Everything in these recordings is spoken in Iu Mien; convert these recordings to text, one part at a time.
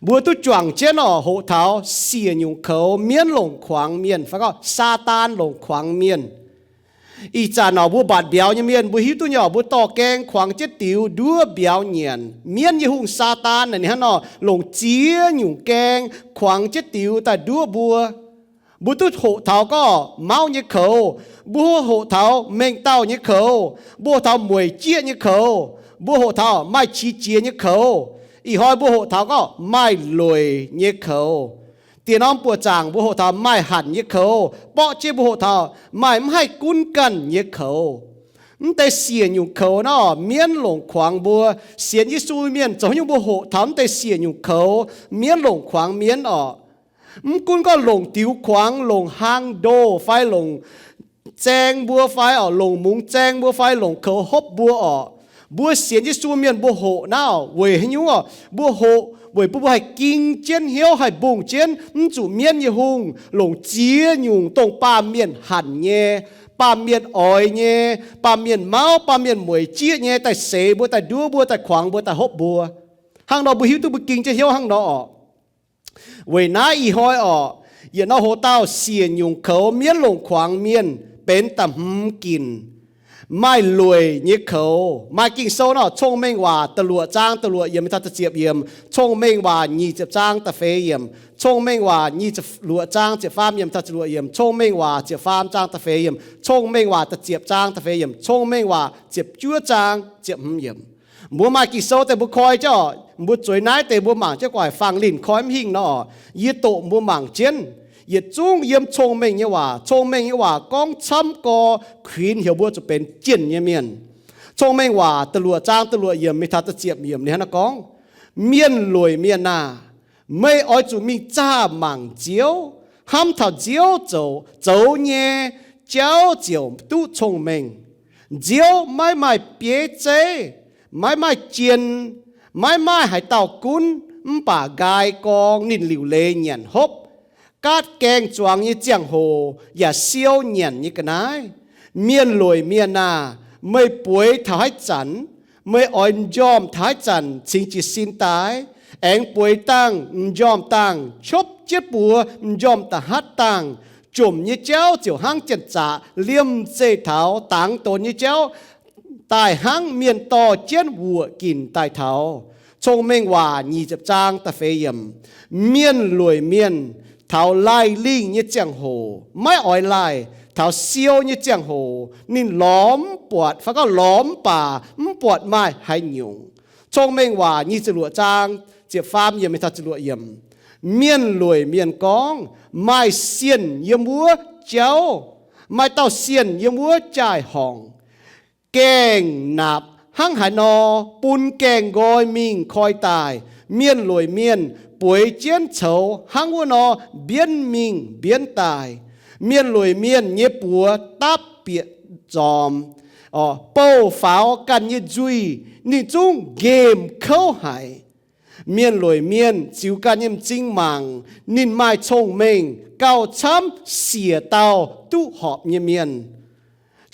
Mbuo duqv juangc jienv oc, hoqc taux siec nyungc koux, mienv longc kuangx mienh, fai gorngv Saadaan longc kuangx mienh. Ih zanc oc, mbuo mbatc mbiauz nyei mienh, mbuo hiuv duqv nyei oc, mbuo dorh gaeng kuangx jienv diux nduov mbiauz nyanc. Mienv nyei hungh Saadaan naaic ninh hnangv nor longc ziex nyungc gaeng kuangx jienv diux daaih nduov mbuo. Mbuo duqv hoqc taux gorngv mauv nyei koux, mbuo hoqc taux mengh dauh nyei koux, mbuo hoqc taux mueic jieqv nyei koux, mbuo hoqc taux maaih qiex jiez nyei koux. Ih hnoi mbuo hoqc taux gorngv maaih lueic nyei koux. Dieh norm buoqc zaangc mbuo hoqc taux maaih hanc nyei koux, borqv jienv mbuo hoqc taux maaih mv haih gunv ganh nyei koux. Mv deix siec nyungc koux nor, mienv longc kuangx mbuo. Sienx Yesu mienh zoux haaix nyungc mbuo hoqc taux mv deix siec nyungc koux, mienv longc kuangx mienv oc. Mv gunv gorngv longc diux kuangx, longc hlang ndoh fai longc zaeng mbuo fai oc, longc mungz zaeng mbuo fai longc koux hopv mbuo oc. Mbuo sienx Yesu mienh mbuo hoqc naaiv oc, weic haaix nyungc oc? Mbuo hoqc weic bun mbuo haih ging jienv hnyouv, haih mbungh jienv mv zuqc mienv nyei hungh longc ziex nyungc dongh baamh mienh hanc nyei, baamh mienh oix nyei, baamh mienh mauv, baamh mienh mueic jieqv nyei daaih seix mbuo, daaih nduov mbuo, daaih kuangx mbuo, daaih hopv mbuo. Hnangv nor mbuo hiuv duqv mbuo ging jienv hnyouv hnangv nor oc. Weic naaiv ih hnoi oc, yietc norm hoc-dauh siec nyungc koux, mienv longc kuangx mienh, benx da'hmz ginc, maaih lueic nyei koux. Maaih Ging-Sou nor, Cong-Mengh Waac da'luoqc zaang da'luoqc yiemc mingh taux da'ziepc yiemc, Cong-Mengh Waac nyic ziepc zaang da'feix yiemc, Cong-Mengh Waac nyic ziepc luoqc zaang ziepc faam yiemc taux ziepc luoqc yiemc, Cong-Mengh Waac ziepc faam zaang da'feix yiemc, Cong-Mengh Waac da'ziepc zaang da'feix yiemc, Cong-Mengh Waac ziepc juov zaang ziepc hmz yiemc. Mbuo maaih Ging-Sou deix mbuo koi jienv oc. Mbuo zueiz naaiv deix mbuo mangc jienv guaaic fangx linh koi mv hingh nor, yie doqc mbuo mangc jienv. Yietc zungv yiem Cong-Mengh nyei Waac. Cong-Mengh nyei Waac gorngv camv gorx, kuinx heuc mbuo zuqc benx jienh nyei mienh. Cong-Mengh Waac da'luoqc zaang da'luoqc yiemc mingh taux da'ziepc yiemc ninh hnangv naaiv gorngv, Mienh lueic mienh aah! Meih oix zuqc mingh zaah mangc Ziouv. Hnamv taux Ziouv zoux, zoux nyei jauv ziouc duqv cong-mengh. Nziouv maiv maaih bieiv zeiv, maiv maaih jien, maiv maaih haaix dauh gunv, mv baac nqaai gorng ninh liuc leiz nyanc hopv. Gaatv gaeng zuangx nyei ziangh hoc yaac siou nyanc nyei ga'naaiv. Mienh lueic mienh aah! Meih bueix taux haaix zanc? Meih oix m'njormh taux haaix zanc cingx jiez sin daaih? Aengx bueix dangh m'njormh dangh, qopv jienv buoz m'njormh da'hatv dangh. Jomc nyei jauv ziouc hnangv janx-zaqc liemh zeih taux dangx donx nyei jauv daaih hnangv mienh dorh jienv wuoqc ginc daaih taux. Cong-Mengh Waac nyic ziepc zaang da'feix yiemc. Mienh lueic mienh taux laih lingh nyei ziangh hoc maiv oix laih, taux siou nyei ziangh hoc ninh lorz mv buatc, fai gorngv lorz mv baac mv buatc maaih haaix nyungc. Cong-Mengh Waac nyic ziepc luoqc zaang ziepc faam yiemc mingh taux ziepc luoqc yiemc. Mienh lueic mienh gorngv, Maaih sienh yiem wuov jauv, maaih dauh sienh yiem wuov jaai-horngc. Gaengh naapc hnangv haaix nor, bun gaengh nqoi mingh koi daaih. Mienh lueic mienh bueix jienv coux hnangv wuov nor, mbienv mingh mbienv daaih. Mienh lueic mienh nyei buoz dapv bieqc nzormx, bouh faaux ganh nyei nzuih, ninh zungv nqemh kouv haic. Mienh lueic mienh ziux ganh nyei m'zing mangc, ninh maaih cong-mengh gauh camv siec dauh duqv horpc nyei mienh.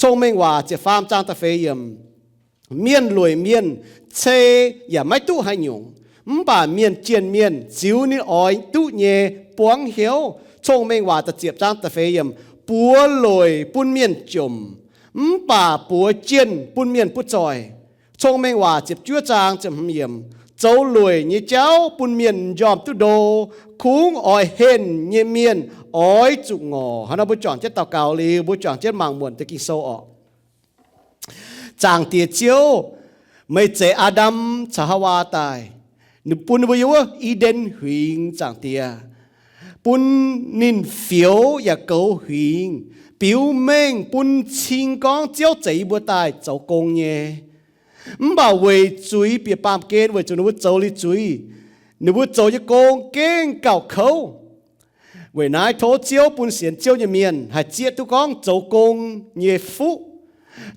Cong-Mengh Waac ziepc faam zaang da'feix yiemc. Mienh lueic mienh cei yaac maiv duqv haaix nyungc, mv baac mienh jienh mienh ziux ninh oix duqv nyei buangv hnyouv. Cong-Mengh Waac da'ziepc zaang da'feix yiemc. Buoz lueic bun mienh jomc, mv baac buoz jienh bun mienh butv zoih. Cong-Mengh Waac ziepc juov zaang ziepc hmz yiemc. Zoux lueic nyei jauv bun mienh m'njormh duqv ndo, kungx oix henh nyei mienh oix zuqc ngorc. Hnangv nor mbuo juangc jienv daux gaux liuz, mbuo juangc jienv mangc muonc deix Ging-Sou orqc. Zaangc Diex Ziouv, meih zeix Aa^ndam caux Haawaa daaih, bun ninh mbuo yiem wuov I^nden Huingx, Zaangc Diex, bun ninh fioux yaac goux huingx, biux mengh bun cing gorngv Ziouv zeix yie mbuo daaih zoux gong nyei. Mv baac weic zuiz bieqc baamh gen, weic zuqc ninh mbuo zoux liuz zuiz, ninh mbuo zoux nyei gong gengh gauh kouv. Weic naaiv tov Ziouv bun sienx Ziouv nyei mienh haih zieqv duqv gorngv zoux gong nyei fuqv,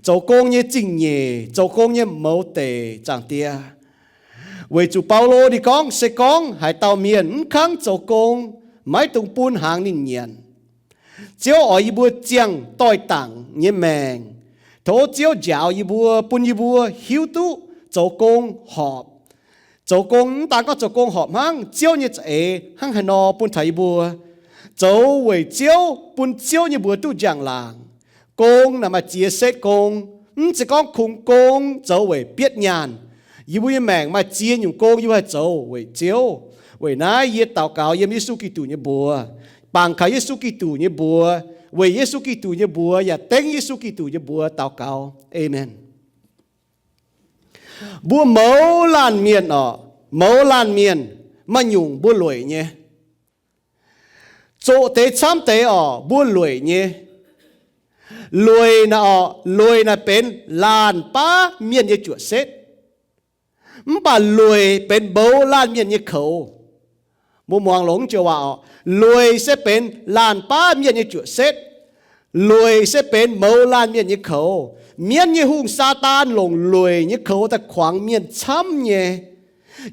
zoux gong nyei zingh nyeic, zoux gong nyei mouz deic, Zaangc Diex. Weic zuqc Baulo ninh gorngv, se gorngv haaix dauh mienh mv kangv zoux gong, maiv dungx bun hnaangx ninh nyanc. Ziouv oix yie mbuo ziangh doix-dangc nyei maengc. Tov Ziouv njaaux yie mbuo, bun yie mbuo hiuv duqv zoux gong horpc. Zoux gong mv daan gorngv zoux gong horpc hnangv, Ziouv nyei za'eix hnangv haaix nor bun taux yie mbuo. Zoux weic Ziouv, bun Ziouv nyei mbuox duqv njang-laangc. Gong naaic maaih ziex setv gong. Mv zeiz gorngv kungx gong zoux weic bietv nyaanh. Yie mbuo nyei maengc maaih ziex nyungc gong yie mbuo haih zoux weic Ziouv. Weic naaiv yie daux gaux yiem Yesu Giduc nyei mbuox, bangc kaux Yesu Giduc nyei mbuox, weic Yesu Giduc nyei mbuox yaac dengv Yesu Giduc nyei mbuox daux gaux. Aamen. Mbuo mouz laanh mienh orqc, mouz laanh mienh maaih nyungc mbuo lueic nyei. Zoqc deix camv deix orqc, mbuo lueic nyei. Lueic naaic orqc, lueic naaic benx laanh baav mienh nyei juoqc setv. Mv baac lueic benx mouz laanh mienh nyei koux. Mbuo muangx longx joux waac orqc, lueic se benx laanh baav mienh nyei juoqc setv. Lueic se benx mouz laanh mienh nyei koux. Mienv nyei hungh, Saadaan, longc lueic nyei koux daaih kuangx mienh camv nyei.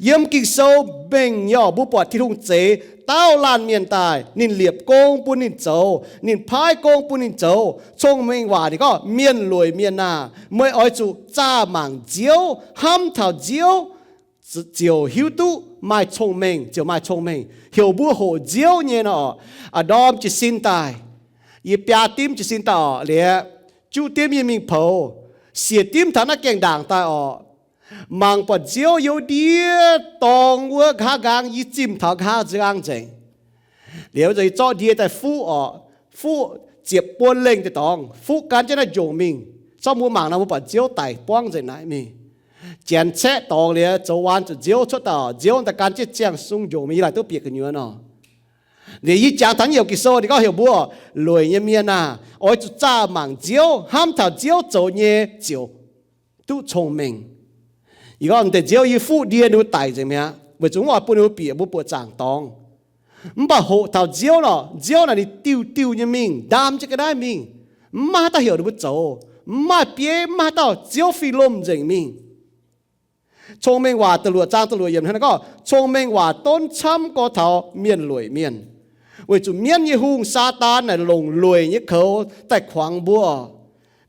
Yiem Ging-Sou mengh nyei orqc, mbuo buatc Tin-Hungh zeix dauh laanh mienh daaih, ninh liepc gong bun ninh zoux, ninh paaiv gong bun ninh zoux. Cong-Mengh Waac ninh gorngv mienh lueic mienh aah! Meih oix zuqc zaah mangc Nziouv, hnamv taux Nziouv, ziouc hiuv duqv maaih cong-mengh, ziouc maaih cong-mengh. Heuc mbuo hoqc Nziouv nyei nor, a'ndorm jiez sin daaih, yie biaa dimv jiez sin daaih orqc, liuz juqv dimv yie mingh poux, siec dimv taux naaiv gaengh ndaangc daaih orqc, mangc buatc Nziouv youz ndie dorngx wuov nqa'haav nqaang, yie zimh taux nqa'haav nqaang nzengc. Liuz yie zorqv ndie daaih fuqv orqc, fuqv ziepc buon lengh deix dorngx, fuqv gan jienv naaiv njongc mingh. Zorqv mbuo mangc nor, mbuo buatc Nziouv daic buangv nzengc naaiv mingh. Janx caeqv dorngx liuz zoux waan zuqc Nziouv cuotv daaih, Nziouv daaih gan jienv ziangh sung njongc mingh, yie laaic duqv bieqc gu'nyuoz nor. Liuz yie jangx taux naaiv youc Ging-Sou ninh gorngv heuc mbuo, lueic nyei mienh aah! Oix zuqc zaah mangc Nziouv, hnamv taux Nziouv zoux nyei ziouc duqv cong-mengh. Yie gorngv deix Nziouv yie fuqv ndie ninh mbuo daic nzengc mi'aqv, weic zuqc mv oix bun ninh mbuo bieqc mbuo buoqc zaangc dorngx. Mv baac hoqc taux Nziouv nor, Nziouv naaic ninh diuh diuh nyei mingh, ndaam jienv ga'naaiv mingh, mv maaih haaix dauh heuc ninh mbuo zoux, mv maaih bieiv, mv maaih haaix dauh, Ziouv fih lomh nzengc mingh. Cong-Mengh Waac da'luoqc zaang da'luoqc yiemc hnangv naaiv gorngv, cong-mengh waac donv camv gorx taux mienh lueic mienh, weic zuqc mienv nyei hungh, Saadaan, naaic longc lueic nyei koux daaih kuangx mbuo.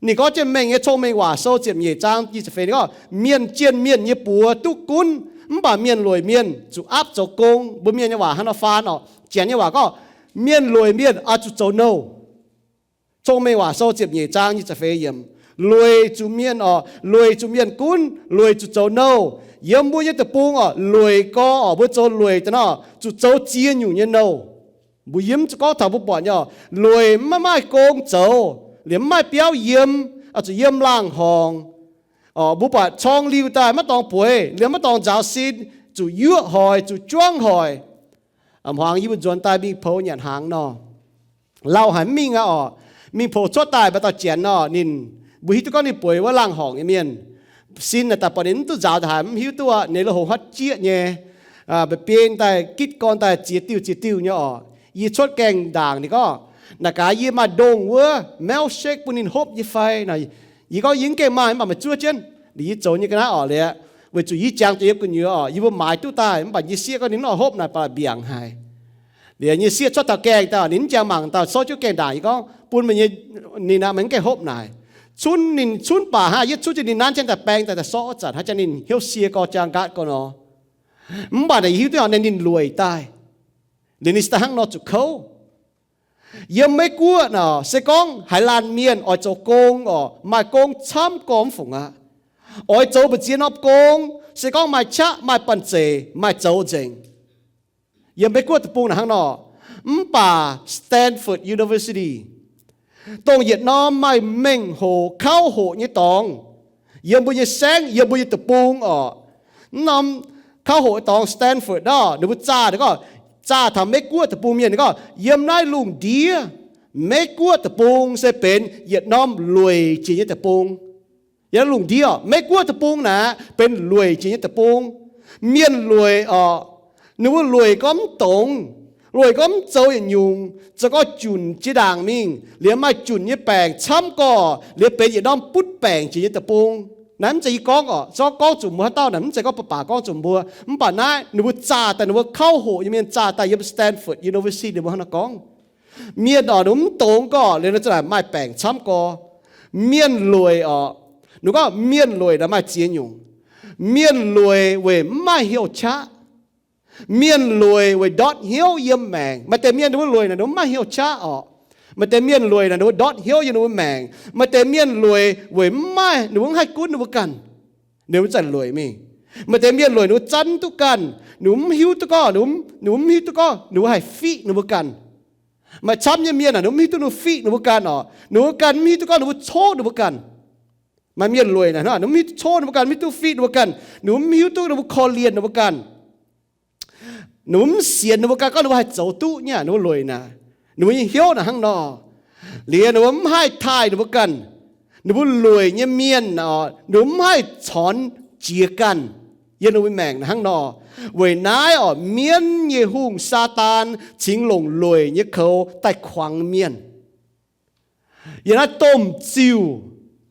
Ninh gorngv jienv mengh nyei Cong-Mengh Waac Sou ziepc nyeic zaang nyic ziepc feix, ninh gorngv, mienh jienh mienh nyei buoz duqv gunv, mv baac mienh lueic mienh zuqc aapv zoux gong. Mbuo mienh nyei waac hnangv nor faan orqc. Janx nyei waac gorngv, mienh lueic mienh oix zuqc zoux nouh. Cong-Mengh Waac Sou ziepc nyeic zaang nyic ziepc feix yiemc, lueic zuqc mienh orqc, lueic zuqc mienh gunv, lueic zuqc zoux nouh. Yiem mbuo nyei deic-bung orqc, lueic gorx orqc, mbuo zoux lueic daaih nor, zuqc zoux ziex nyungc nyei nouh. Mbuo yiem zuqc gorngv taux mbuo buatc nyei orqc, lueic maiv maaih gong zoux, liemh mv maaih biauv yiem, zuqc yiem laangh horngc. Orqc, mbuo buatc corng liuh daaih maiv dorngx bueix, liemh maiv dorngx nzaaux sin, zuqc yuoqv hoic, zuqc juangv hoic. A'hmuangx yie mbuo nzuonx daaih mingh poux nyanc hnaangx nor, lauh haic mv mingh aqv orqc. Mingh poux cuotv daaih maaih dauh janx nor, ninh, mbuo hiuv duqv gorngv ninh bueix wuov laangh horngc nyei mienh. Sin naaic daaih buatc ninh mv duqv nzaaux daaih haic, mv hiuv duqv aqv, ninh lo houx hotv jieqv nyei, mbienv daaih gitv gorn daaih ziex diuh ziex diuh nyei orqc. Yie cuotv gaengh ndaangc ninh gorngv, naaic gaax yie maaih ndongh wuov milkshake bun ninh hopv nyei fai? Yie gorngv yie mv gaengh maaih, mv baac meih zuov jienv. Liuz yie zoux nyei ga'naaiv orqc liuz, weic zuqc yie jangx deix yiem gu'nyuoz orqc, yie mbuo maaiz duqv daaih, mv baac yie sieqv gorngv ninh mv oix hopv naaic baac mbiaangc haic. Liuz yie sieqv cuotv taux gaengh daaih, ninh mv jangx mangc daaih, souv jienv gaengh ndaangc yie gorngv bun meih nyei, ninh aqv, meih mv gaengh hopv naaic. Cunv ninh cunv baac hnangv, yie cunv jienv ninh nanv jienv daaih baeng daaih, daaih sorqv zanc hnangv jangx ninh hnyouv sie gorx jangx nqaatv gorx nor. Mv baac naaic yie hiuv duqv ninh lueic daaih, liuz ninh se daaih hnangv nor zuqc kouv. Yiem Meiv-Guoqv nor, se gorngv haaix laanh mienh oix zoux gong orqc, maaih gong camv gorx mv fungc aqv. Oix zoux mbu'ziex norm gong, se gorngv maaih qaqv maaih banh zeic maaih zoux nzengc. Yiem Meiv-Guoqv deic-bung naaic hnangv nor. Mv baac Stanford University, dongh yietc norm maaih mengh hoc kauv hoqc nyei dorngx, yiem mbuo nyei saengv, yiem mbuo nyei deic-bung orqc, mv norm kauv hoqc nyei dorngx Stanford nor, ninh mbuo zaah, ninh gorngv, zaah taux Meiv-Guoqv deic-bung mienh, ninh gorngv, yiem naaiv lungh ndiev, Meiv-Guoqv deic-bung se benx yietc norm lueic jiex nyei deic-bung. Yiem lungh ndiev orqc, Meiv-Guoqv deic-bung naaic benx lueic jiex nyei deic-bung. Mienh lueic orqc, ninh mbuo lueic gorngv mv dongz, lueic gorngv mv zoux yietc nyungc, zoux gorngv junc jiex ndaangc mingh, liuz maaih junc nyei baengc camv gorx, liuz benx yietc norm butv baengc jiex nyei deic-bung. Naaiv mv zeiz yie gorngv orqc, zorqv gorngv zuqc mbuo haaix dauh naaic, mv zeiz gorngv baac baac gorngv zuqc mbuo. Mv baac naaiv ninh mbuo zaah daaih, ninh mbuo kauv hoqc nyei mienh zaah daaih yiem Stanford University ninh mbuo hnangv naaiv gorngv. Mienh orqc, ninh mv dongz gorx liuz ninh za'naaic maaih baengc camv gorx. Mienh lueic orqc, ninh gorngv mienh lueic naaic maaih ziex nyungc. Mienh lueic weic mv maaih hnyouv qaqv. Mienh lueic weic ndortv hnyouv yiem maengc. Maaih deix mienh ninh mbuo lueic naaic ninh mbuo mv maaih hnyouv qaqv orqc. Maaih deix mienh lueic naaic ninh mbuo ndortv hnyouv yiem ninh mbuo maengc. Maaih deix mienh lueic weic mv maaih, ninh mbuo mv haih gunv ninh mbuo ganh, ninh mbuo zanc lueic mingh. Maaih deix mienh lueic ninh mbuo zanc duqv ganh, ninh mbuo mv hiuv duqv gorngv, ninh mbuo mv hiuv duqv gorngv ninh mbuo haih fiqv ninh mbuo ganh. Maaih camv nyei mienh aah, ninh mbuo mv hiuv duqv ninh mbuo fiqv ninh mbuo ganh orqc. Ninh mbuo ganh mv hiuv duqv gorngv ninh mbuo coqv ninh mbuo ganh. Maaih mienh lueic naaic ninh mbuo mv hiuv duqv coqv ninh mbuo ganh, mv hiuv duqv fiqv ninh mbuo ganh, ninh mbuo mv hiuv duqv ninh mbuo korv-lienh ninh mbuo ganh. Ninh mbuo mv sienx ninh mbuo ganh gorngv ninh mbuo haih zoux duqv nyei. Ninh mbuo lueic naaic, ninh mbuo nyei hnyouv naaic hnangv nor. Liuz ninh mbuo mv haih taaih ninh mbuo ganh. Ninh mbuo lueic nyei mienh, ninh mbuo mv haih corc jiex ganh yiem ninh mbuo maengc naaic hnangv nor. Weic naaiv orqc, mienv nyei hungh, Saadaan, cingx longc lueic nyei koux daaih kuangx mienh. Yiem naaiv domh ziuh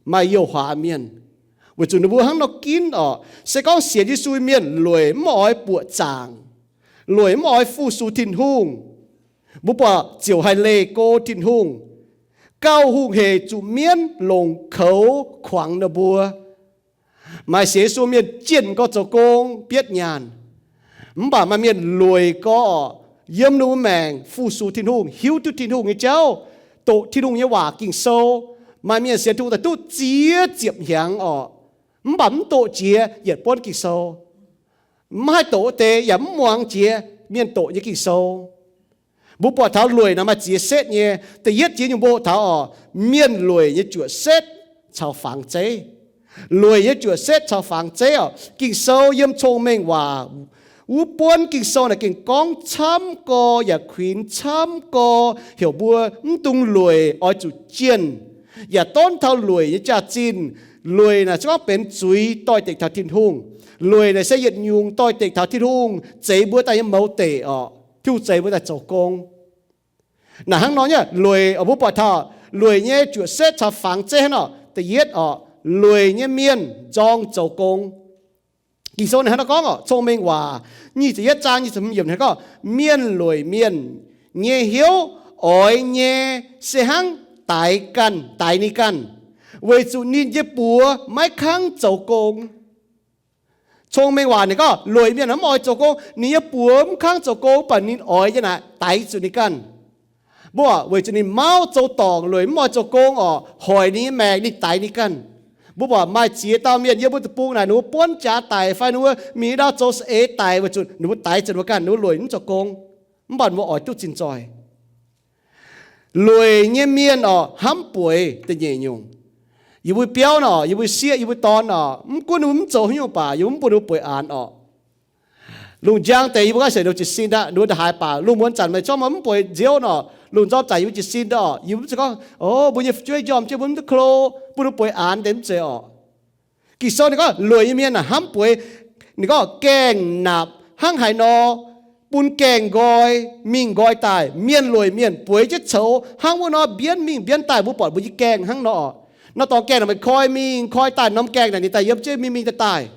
maaih youh hlaax mienh, weic zuqc ninh mbuo hnangv nor ginv orqc. Se gorngv sienx Yesu mienh lueic mv oix buoqc zaangc, lueic mv oix fu-sux Tin-Hungh, mbuo buatc ziouc haih leih go Tin-Hungh. Gauh hungh heic zuqc mienv longc koux kuangx ninh mbuo. Maaih sienx Yesu mienh jienh gau zoux gong bietv nyaanh, mv baac maaih mienh lueic gau orqc, yiem ninh mbuo maengc fu-sux Tin-Hungh, hiuv duqv Tin-Hungh nyei jauv, doqc Tin-Hungh nyei waac Ging-Sou. Maaih mienh sienx Tin-Hungh daaih duqv ziex ziepc hnyangx orqc, mv baac mv doqc jiex yietc buonv Ging-Sou. Mv haih doqc wuov deix yaac mv muangx jiex mienh doqc nyei Ging-Sou. Mbuo buatc taux lueic naaic maaih ziex setv nyei. Da'yietv jiex nyungc mbuo taux orqc, mienh lueic nyei juoqc setv caux fangx zeiv. Lueic nyei juoqc setv caux fangx zeiv orqc. Ging-Sou yiem Cong-Mengh Waac wuov buonv Ging-Sou naaic gengh gorngv camv gorx yaac kuinx camv gorx heuc mbuo mv dungx lueic, oix zuqc jienh, yaac donv taux lueic nyei jaax-zinh. Lueic naaic se gorngv benx zuiz doix-dekc taux Tin-Hungh. Lueic naaic se yietc nyungc doix-dekc taux Tin-Hungh zeix mbuo daaih nyei mouz deic orqc. Tin-Hungh zeix mbuo daaih zoux gong. Naaic hnangv nor nyei lueic, mbuo buatc taux lueic nyei juoqc setv caux fangx zeiv hnangv nor. Da'yietv orqc, lueic nyei mienh nzorng zoux gong. Ging-Sou naaic hnangv nor gorngv orqc, Cong-Mengh Waac nyic ziepc yietv zaang nyic ziepc hmz yiemc hnangv gorngv, mienh lueic mienh nyei hnyouv oix nyei se hnangv daix ganh, daix ninh ganh, weic zuqc ninh nyei buoz maiv kangv zoux gong. Cong-Mengh Waac ninh gorngv lueic mienh mv oix zoux gong, ninh nyei buoz mv kangv zoux gong, mv baac ninh oix nyei naaic daix zuqc ninh ganh. Mbuo weic zuqc ninh mauv zoux dorngc, lueic mv oix zoux gong orqc, hoic ninh nyei maengc, ninh daix ninh ganh. Mbuo buatc maaih ziex dauh mienh yiem mbuo deic-bung naaic, ninh mbuo buonv jaax daic fai ninh mbuo mingh ndau zoux saeng-eix daic weic zuqc ninh mbuo daix zuqc ninh mbuo ganh, ninh mbuo lueic mv zoux gong, mv baac ninh mbuo oix duqv zinh zoih. Lueic nyei mienh orqc, hnamv bueix da'nyeic nyungc. Yie mbuo biauv nor, yie mbuo sieqv, yie mbuo dorn nor, mv gunv ninh mbuo mv zoux haaix nyungc baac yie mbuo mv bun ninh mbuo bueix aanx orqc. Lungh njang deix yie mbuo gaav seix ninh mbuo jiez sin aqv, ninh mbuo nda'haaix baac lungh muonz zanc meih zorqv mbuo mv bueix nziouv nor, lungh nzorm zanc yie mbuo jiez sin orqc, yie mbuo mv zeiz gorngv, o, mbuo nyei fu'jueiv njormh jienv mbuo mv duqv klo, bun ninh mbuo bueix aanx deix mv zeiz orqc. Ging-Sou ninh gorngv lueic nyei mienh naaic hnamv bueix, ninh gorngv gaengh naapc hnangv haaix nor bun gaengh nqoi mingh nqoi daaih, mienh lueic mienh bueix jienv coux hnangv wuov nor mbienv mingh mbienv daaih, mbuo buatc mbuo nyei gaengh hnangv nor orqc. Nor dorngx gaengh naaic meih koi mingh koi daaih, norm gaengh naaic ninh daaih yiem jienv mingh mingh daaih daaih.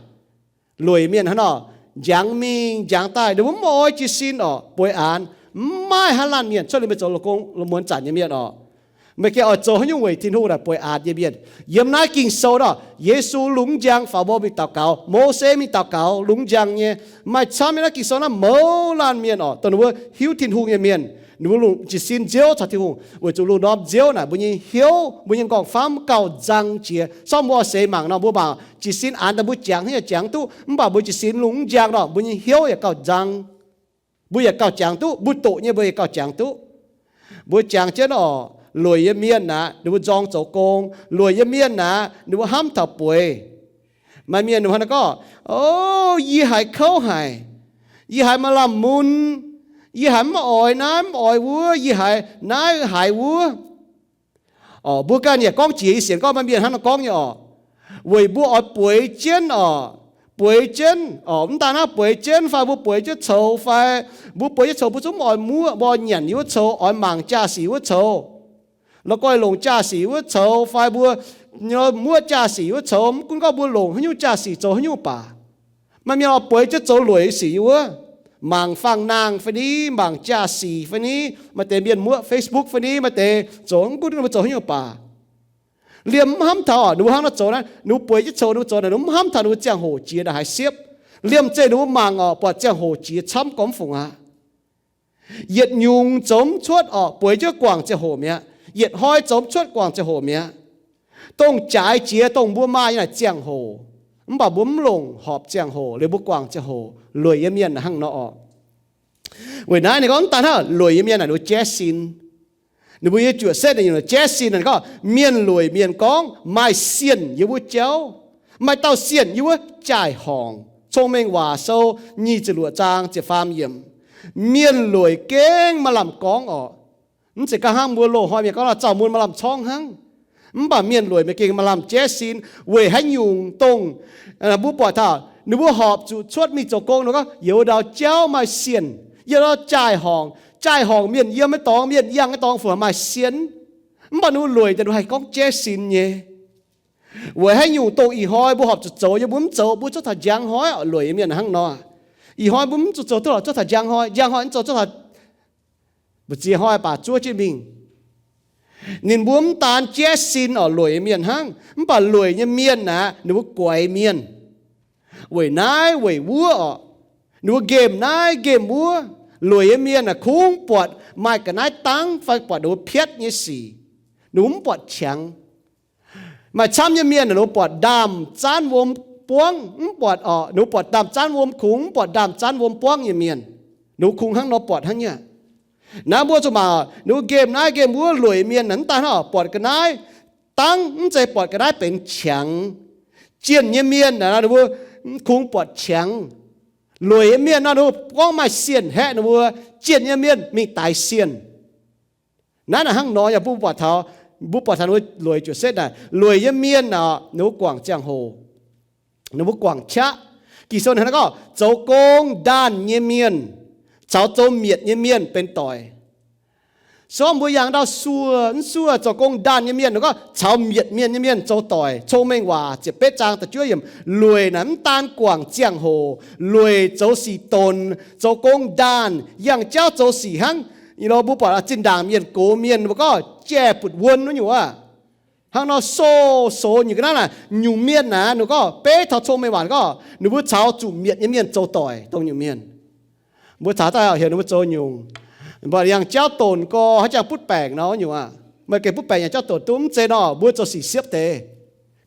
Lueic mienh hnangv nor, njangx mingh njangx daaih, ninh mbuo mv oix jiez sin orqc, bueix aanx. Mv maaih haaix laanh mienh cuotv liuz meih zoux la'gong lungh muonz zanc nyei mienh orqc. Meih gengh oix zoux haaix nyungc weic Tin-Hungh naaic bueix aanx nyei mienh. Yiem naaiv Ging-Sou nor, Yesu lungh njang faaux mbuo mingh daux gaux, Mose mingh daux gaux lungh njang nyei. Maaih camv nyei naaiv Ging-Sou naaiv mouz laanh mienh orqc, dongh ninh mbuo hiuv Tin-Hungh nyei mienh, ninh mbuo lungh jiez sin nziouv caux Tin-Hungh, weic zuqc lungh ndorm nziouv naaic mbuo nyei hnyouv, mbuo nyei nqorngv-famv gauh nzang jiex. Sorng mbuo oix seix mangc nor, mbuo mangc jiez sin aanx daaih mbuo jangx hnangv yaac jangx duqv, mv baac mbuo jiez sin lungh njang nor, mbuo nyei hnyouv yaac gauh nzang. Mbuo yaac gauh jangx duqv, mbuo doqc nyei mbuo yaac gauh jangx duqv. Mbuo jangx jienv orqc, lueic nyei mienh naaic, ninh mbuo nzorng zoux gong. Lueic nyei mienh naaic, ninh mbuo hnamv taux bueix. Maaih mienh ninh mbuo hnangv naaiv gorngv, o, yie haiz kouv haic, yie haiz maaih lamh mun, yie haiz mv oix naaiv mv oix wuov, yie haiz naaiv haiz wuov. Orqc, mbuo ganh yaac gorngv jiex, yie sienx gorngv maaih mienh hnangv nor gorngv nyei orqc. Weic mbuo oix bueix jienv orqc, bueix jienv orqc, mv daaih naaiv bueix jienv fai mbuo bueix jienv coux fai mbuo bueix jienv coux mbuo zungv mv oix muoqv, mbuo oix nyanc yie wuov coux, oix mangc jaa-sic wuov coux. La'guaih longc jaa-sic wuov coux fai mbuo muoqv jaa-sic wuov coux, mv gunv gorngv mbuo longc haaix nyungc jaa-sic zoux haaix nyungc baac. Maaih mienh oix bueix jienv zoux lueic sic nyei wuov, mangc fangx-naang fai ni, mangc jaa-sic fai ni, maaih deix mienh muoqv Facebook fai ni, maaih deix zoux mv gunv mbuo zoux haaix nyungc baac. Liemh mv hnamv taux oc, ninh mbuo hnangv nor zoux naaiv, ninh mbuo bueix jienv coux ninh mbuo zoux naaic, ninh mbuo mv hnamv taux ninh mbuo ziangh hoc jiex ndongc haaix siepv. Liemh zeih ninh mbuo mangc oc, buatc ziangh hoc jiex camv gormx fungc aqv. Yietc nyungc zoux mv cuotv oc, bueix jienv guangc ziangh hoc mi'aqv. Yietc hnoi zoux mv cuotv guangc ziangh hoc mi'aqv. Dongh jaaix jiex dongh mbuo maaih nyei naaic ziangh hoc, mv baac mbuo mv longc horpc ziangh hoc, liuz mbuo guangc ziangh hoc. Lueic nyei mienh hnangv nor oc. Weic naaiv ninh gorngv mv daan hnangv, lueic nyei mienh naaic ninh mbuo jaiv sin. Ninh mbuo nyei juoqc setv naaic nyungc jaiv sin naaic gorngv mienh lueic mienh gorngv maaih sienh yiem wuov jauv, maaih dauh sienh yiem wuov jaai-horngc. Cong-Mengh Waac Sou nyic ziepc luoqc zaang ziepc faam yiemc. Mienh lueic gengh maaih lamh gorngv oc. Mv zeiz ga'hnangv mbuo loz-hnoi mienh gorngv nor, zaux mun maaih lamh corngv hnangv. Mv baac mienh lueic mienh gengh maaih lamh jaiv sin. Weic haaix nyungc dongh mbuo buatc taux ninh mbuo horpc zuqc cuotv mingh zoux gong nor, gorngv yiem wuov ndau jauv maaih sienh, yiem wuov ndau jaai-horngc. Jaai-horngc mienh yiem nyei dorngx, mienh yangh nyei dorngx fungc maaih sienh. Mv baac ninh mbuo lueic daaih ninh mbuo haih gorngv jaiv sin nyei. Weic haaix nyungc dongh ih hnoi mbuo horpc zuqc zoux yie mbuo mv zoux, mbuo zuov taux njang hnoi oc. Lueic nyei mienh hnangv nor. Ih hnoi mbuo mv zuqc zoux duqv lorqc, zuov taux njang hnoi, njang hnoi mv zoux zuov taux, mbu'ziex hnoi baac zuov jienv mingh. Ninh mbuo mv daan jaiv sin oc, lueic nyei mienh hnangv. Mv baac lueic nyei mienh aqv, ninh mbuo guaix mienh. Weic naaiv weic wuov oc, ninh mbuo nqemh naaiv nqemh wuov. Lueic nyei mienh aah, kungx buatc maaih ga'naaiv dangv fai buatc ninh mbuo piatv nyei sic, ninh mbuo mv buatc qangx. Maaih camv nyei mienh aah, ninh mbuo buatc ndaamv-zanv wuom buangv, mv buatc oc, ninh mbuo buatc ndaamv-zanv wuom kungx, mv buatc ndaamv-zanv wuom buangv nyei mienh. Ninh mbuo kungx hnangv nor buatc hnangv nyei. Naaiv mbuo zuqc mangc, ninh mbuo nqemh naaiv nqemh wuov. Lueic mienh aah, mv daan hnangv buatc ga'naaiv dangv, mv zeiz buatc ga'naaiv benx qangx. Jienh nyei mienh aah, ninh mbuo kungx buatc qangx. Lueic nyei mienh nor, ninh mbuo gorngv maaih sienh haeqv ninh mbuo. Jienh nyei mienh mingh daix sienh. Naaiv naaic hnangv nor yaac mbuo buatc taux, mbuo buatc taux ninh mbuo lueic juoqc setv naaic. Lueic nyei mienh aah, ninh mbuo guangc ziangh hoc, ninh mbuo guangc qaqv. Ging-Sou naaic gorngv zoux gong ndaanh nyei mienh caux zoux mietc nyei mienh benx doic. Se gorngv mbuo yangh ndau suoh, mv suoh, zoux gong ndaanh nyei mienh, ninh gorngv caux mietc mienh nyei mienh zoux doic. Cong-Mengh Waac ziepc betv zaang da'juov yiemc. Lueic naaic mv daan guangc ziangh hoc, lueic zoux sic donx, zoux gong ndaanh, yangh jauv zoux sic hnangv. Ih lo mbuo buatc zinh ndaangc mienh gox mienh mbuo gorngv jai-butv-wuon wuov nyungc aqv. Hnangv nor sox-sox nyungc ga'naaiv naaic, nyungc mienh naaic, ninh gorngv beiv taux Cong-Mengh Waac gorngv ninh mbuo caux zuqc mietc nyei mienh zoux doic dongh nyungc mienh. Mbuo caux daaih heuc ninh mbuo zoux nyungc, mbuo yangh jauv donx gorx haaix jangx butv baengc nor nyungc aqv. Maaih gengh butv baengc yangh jauv donx duqv, mv zeiz nor mbuo zoux sic siepv deix.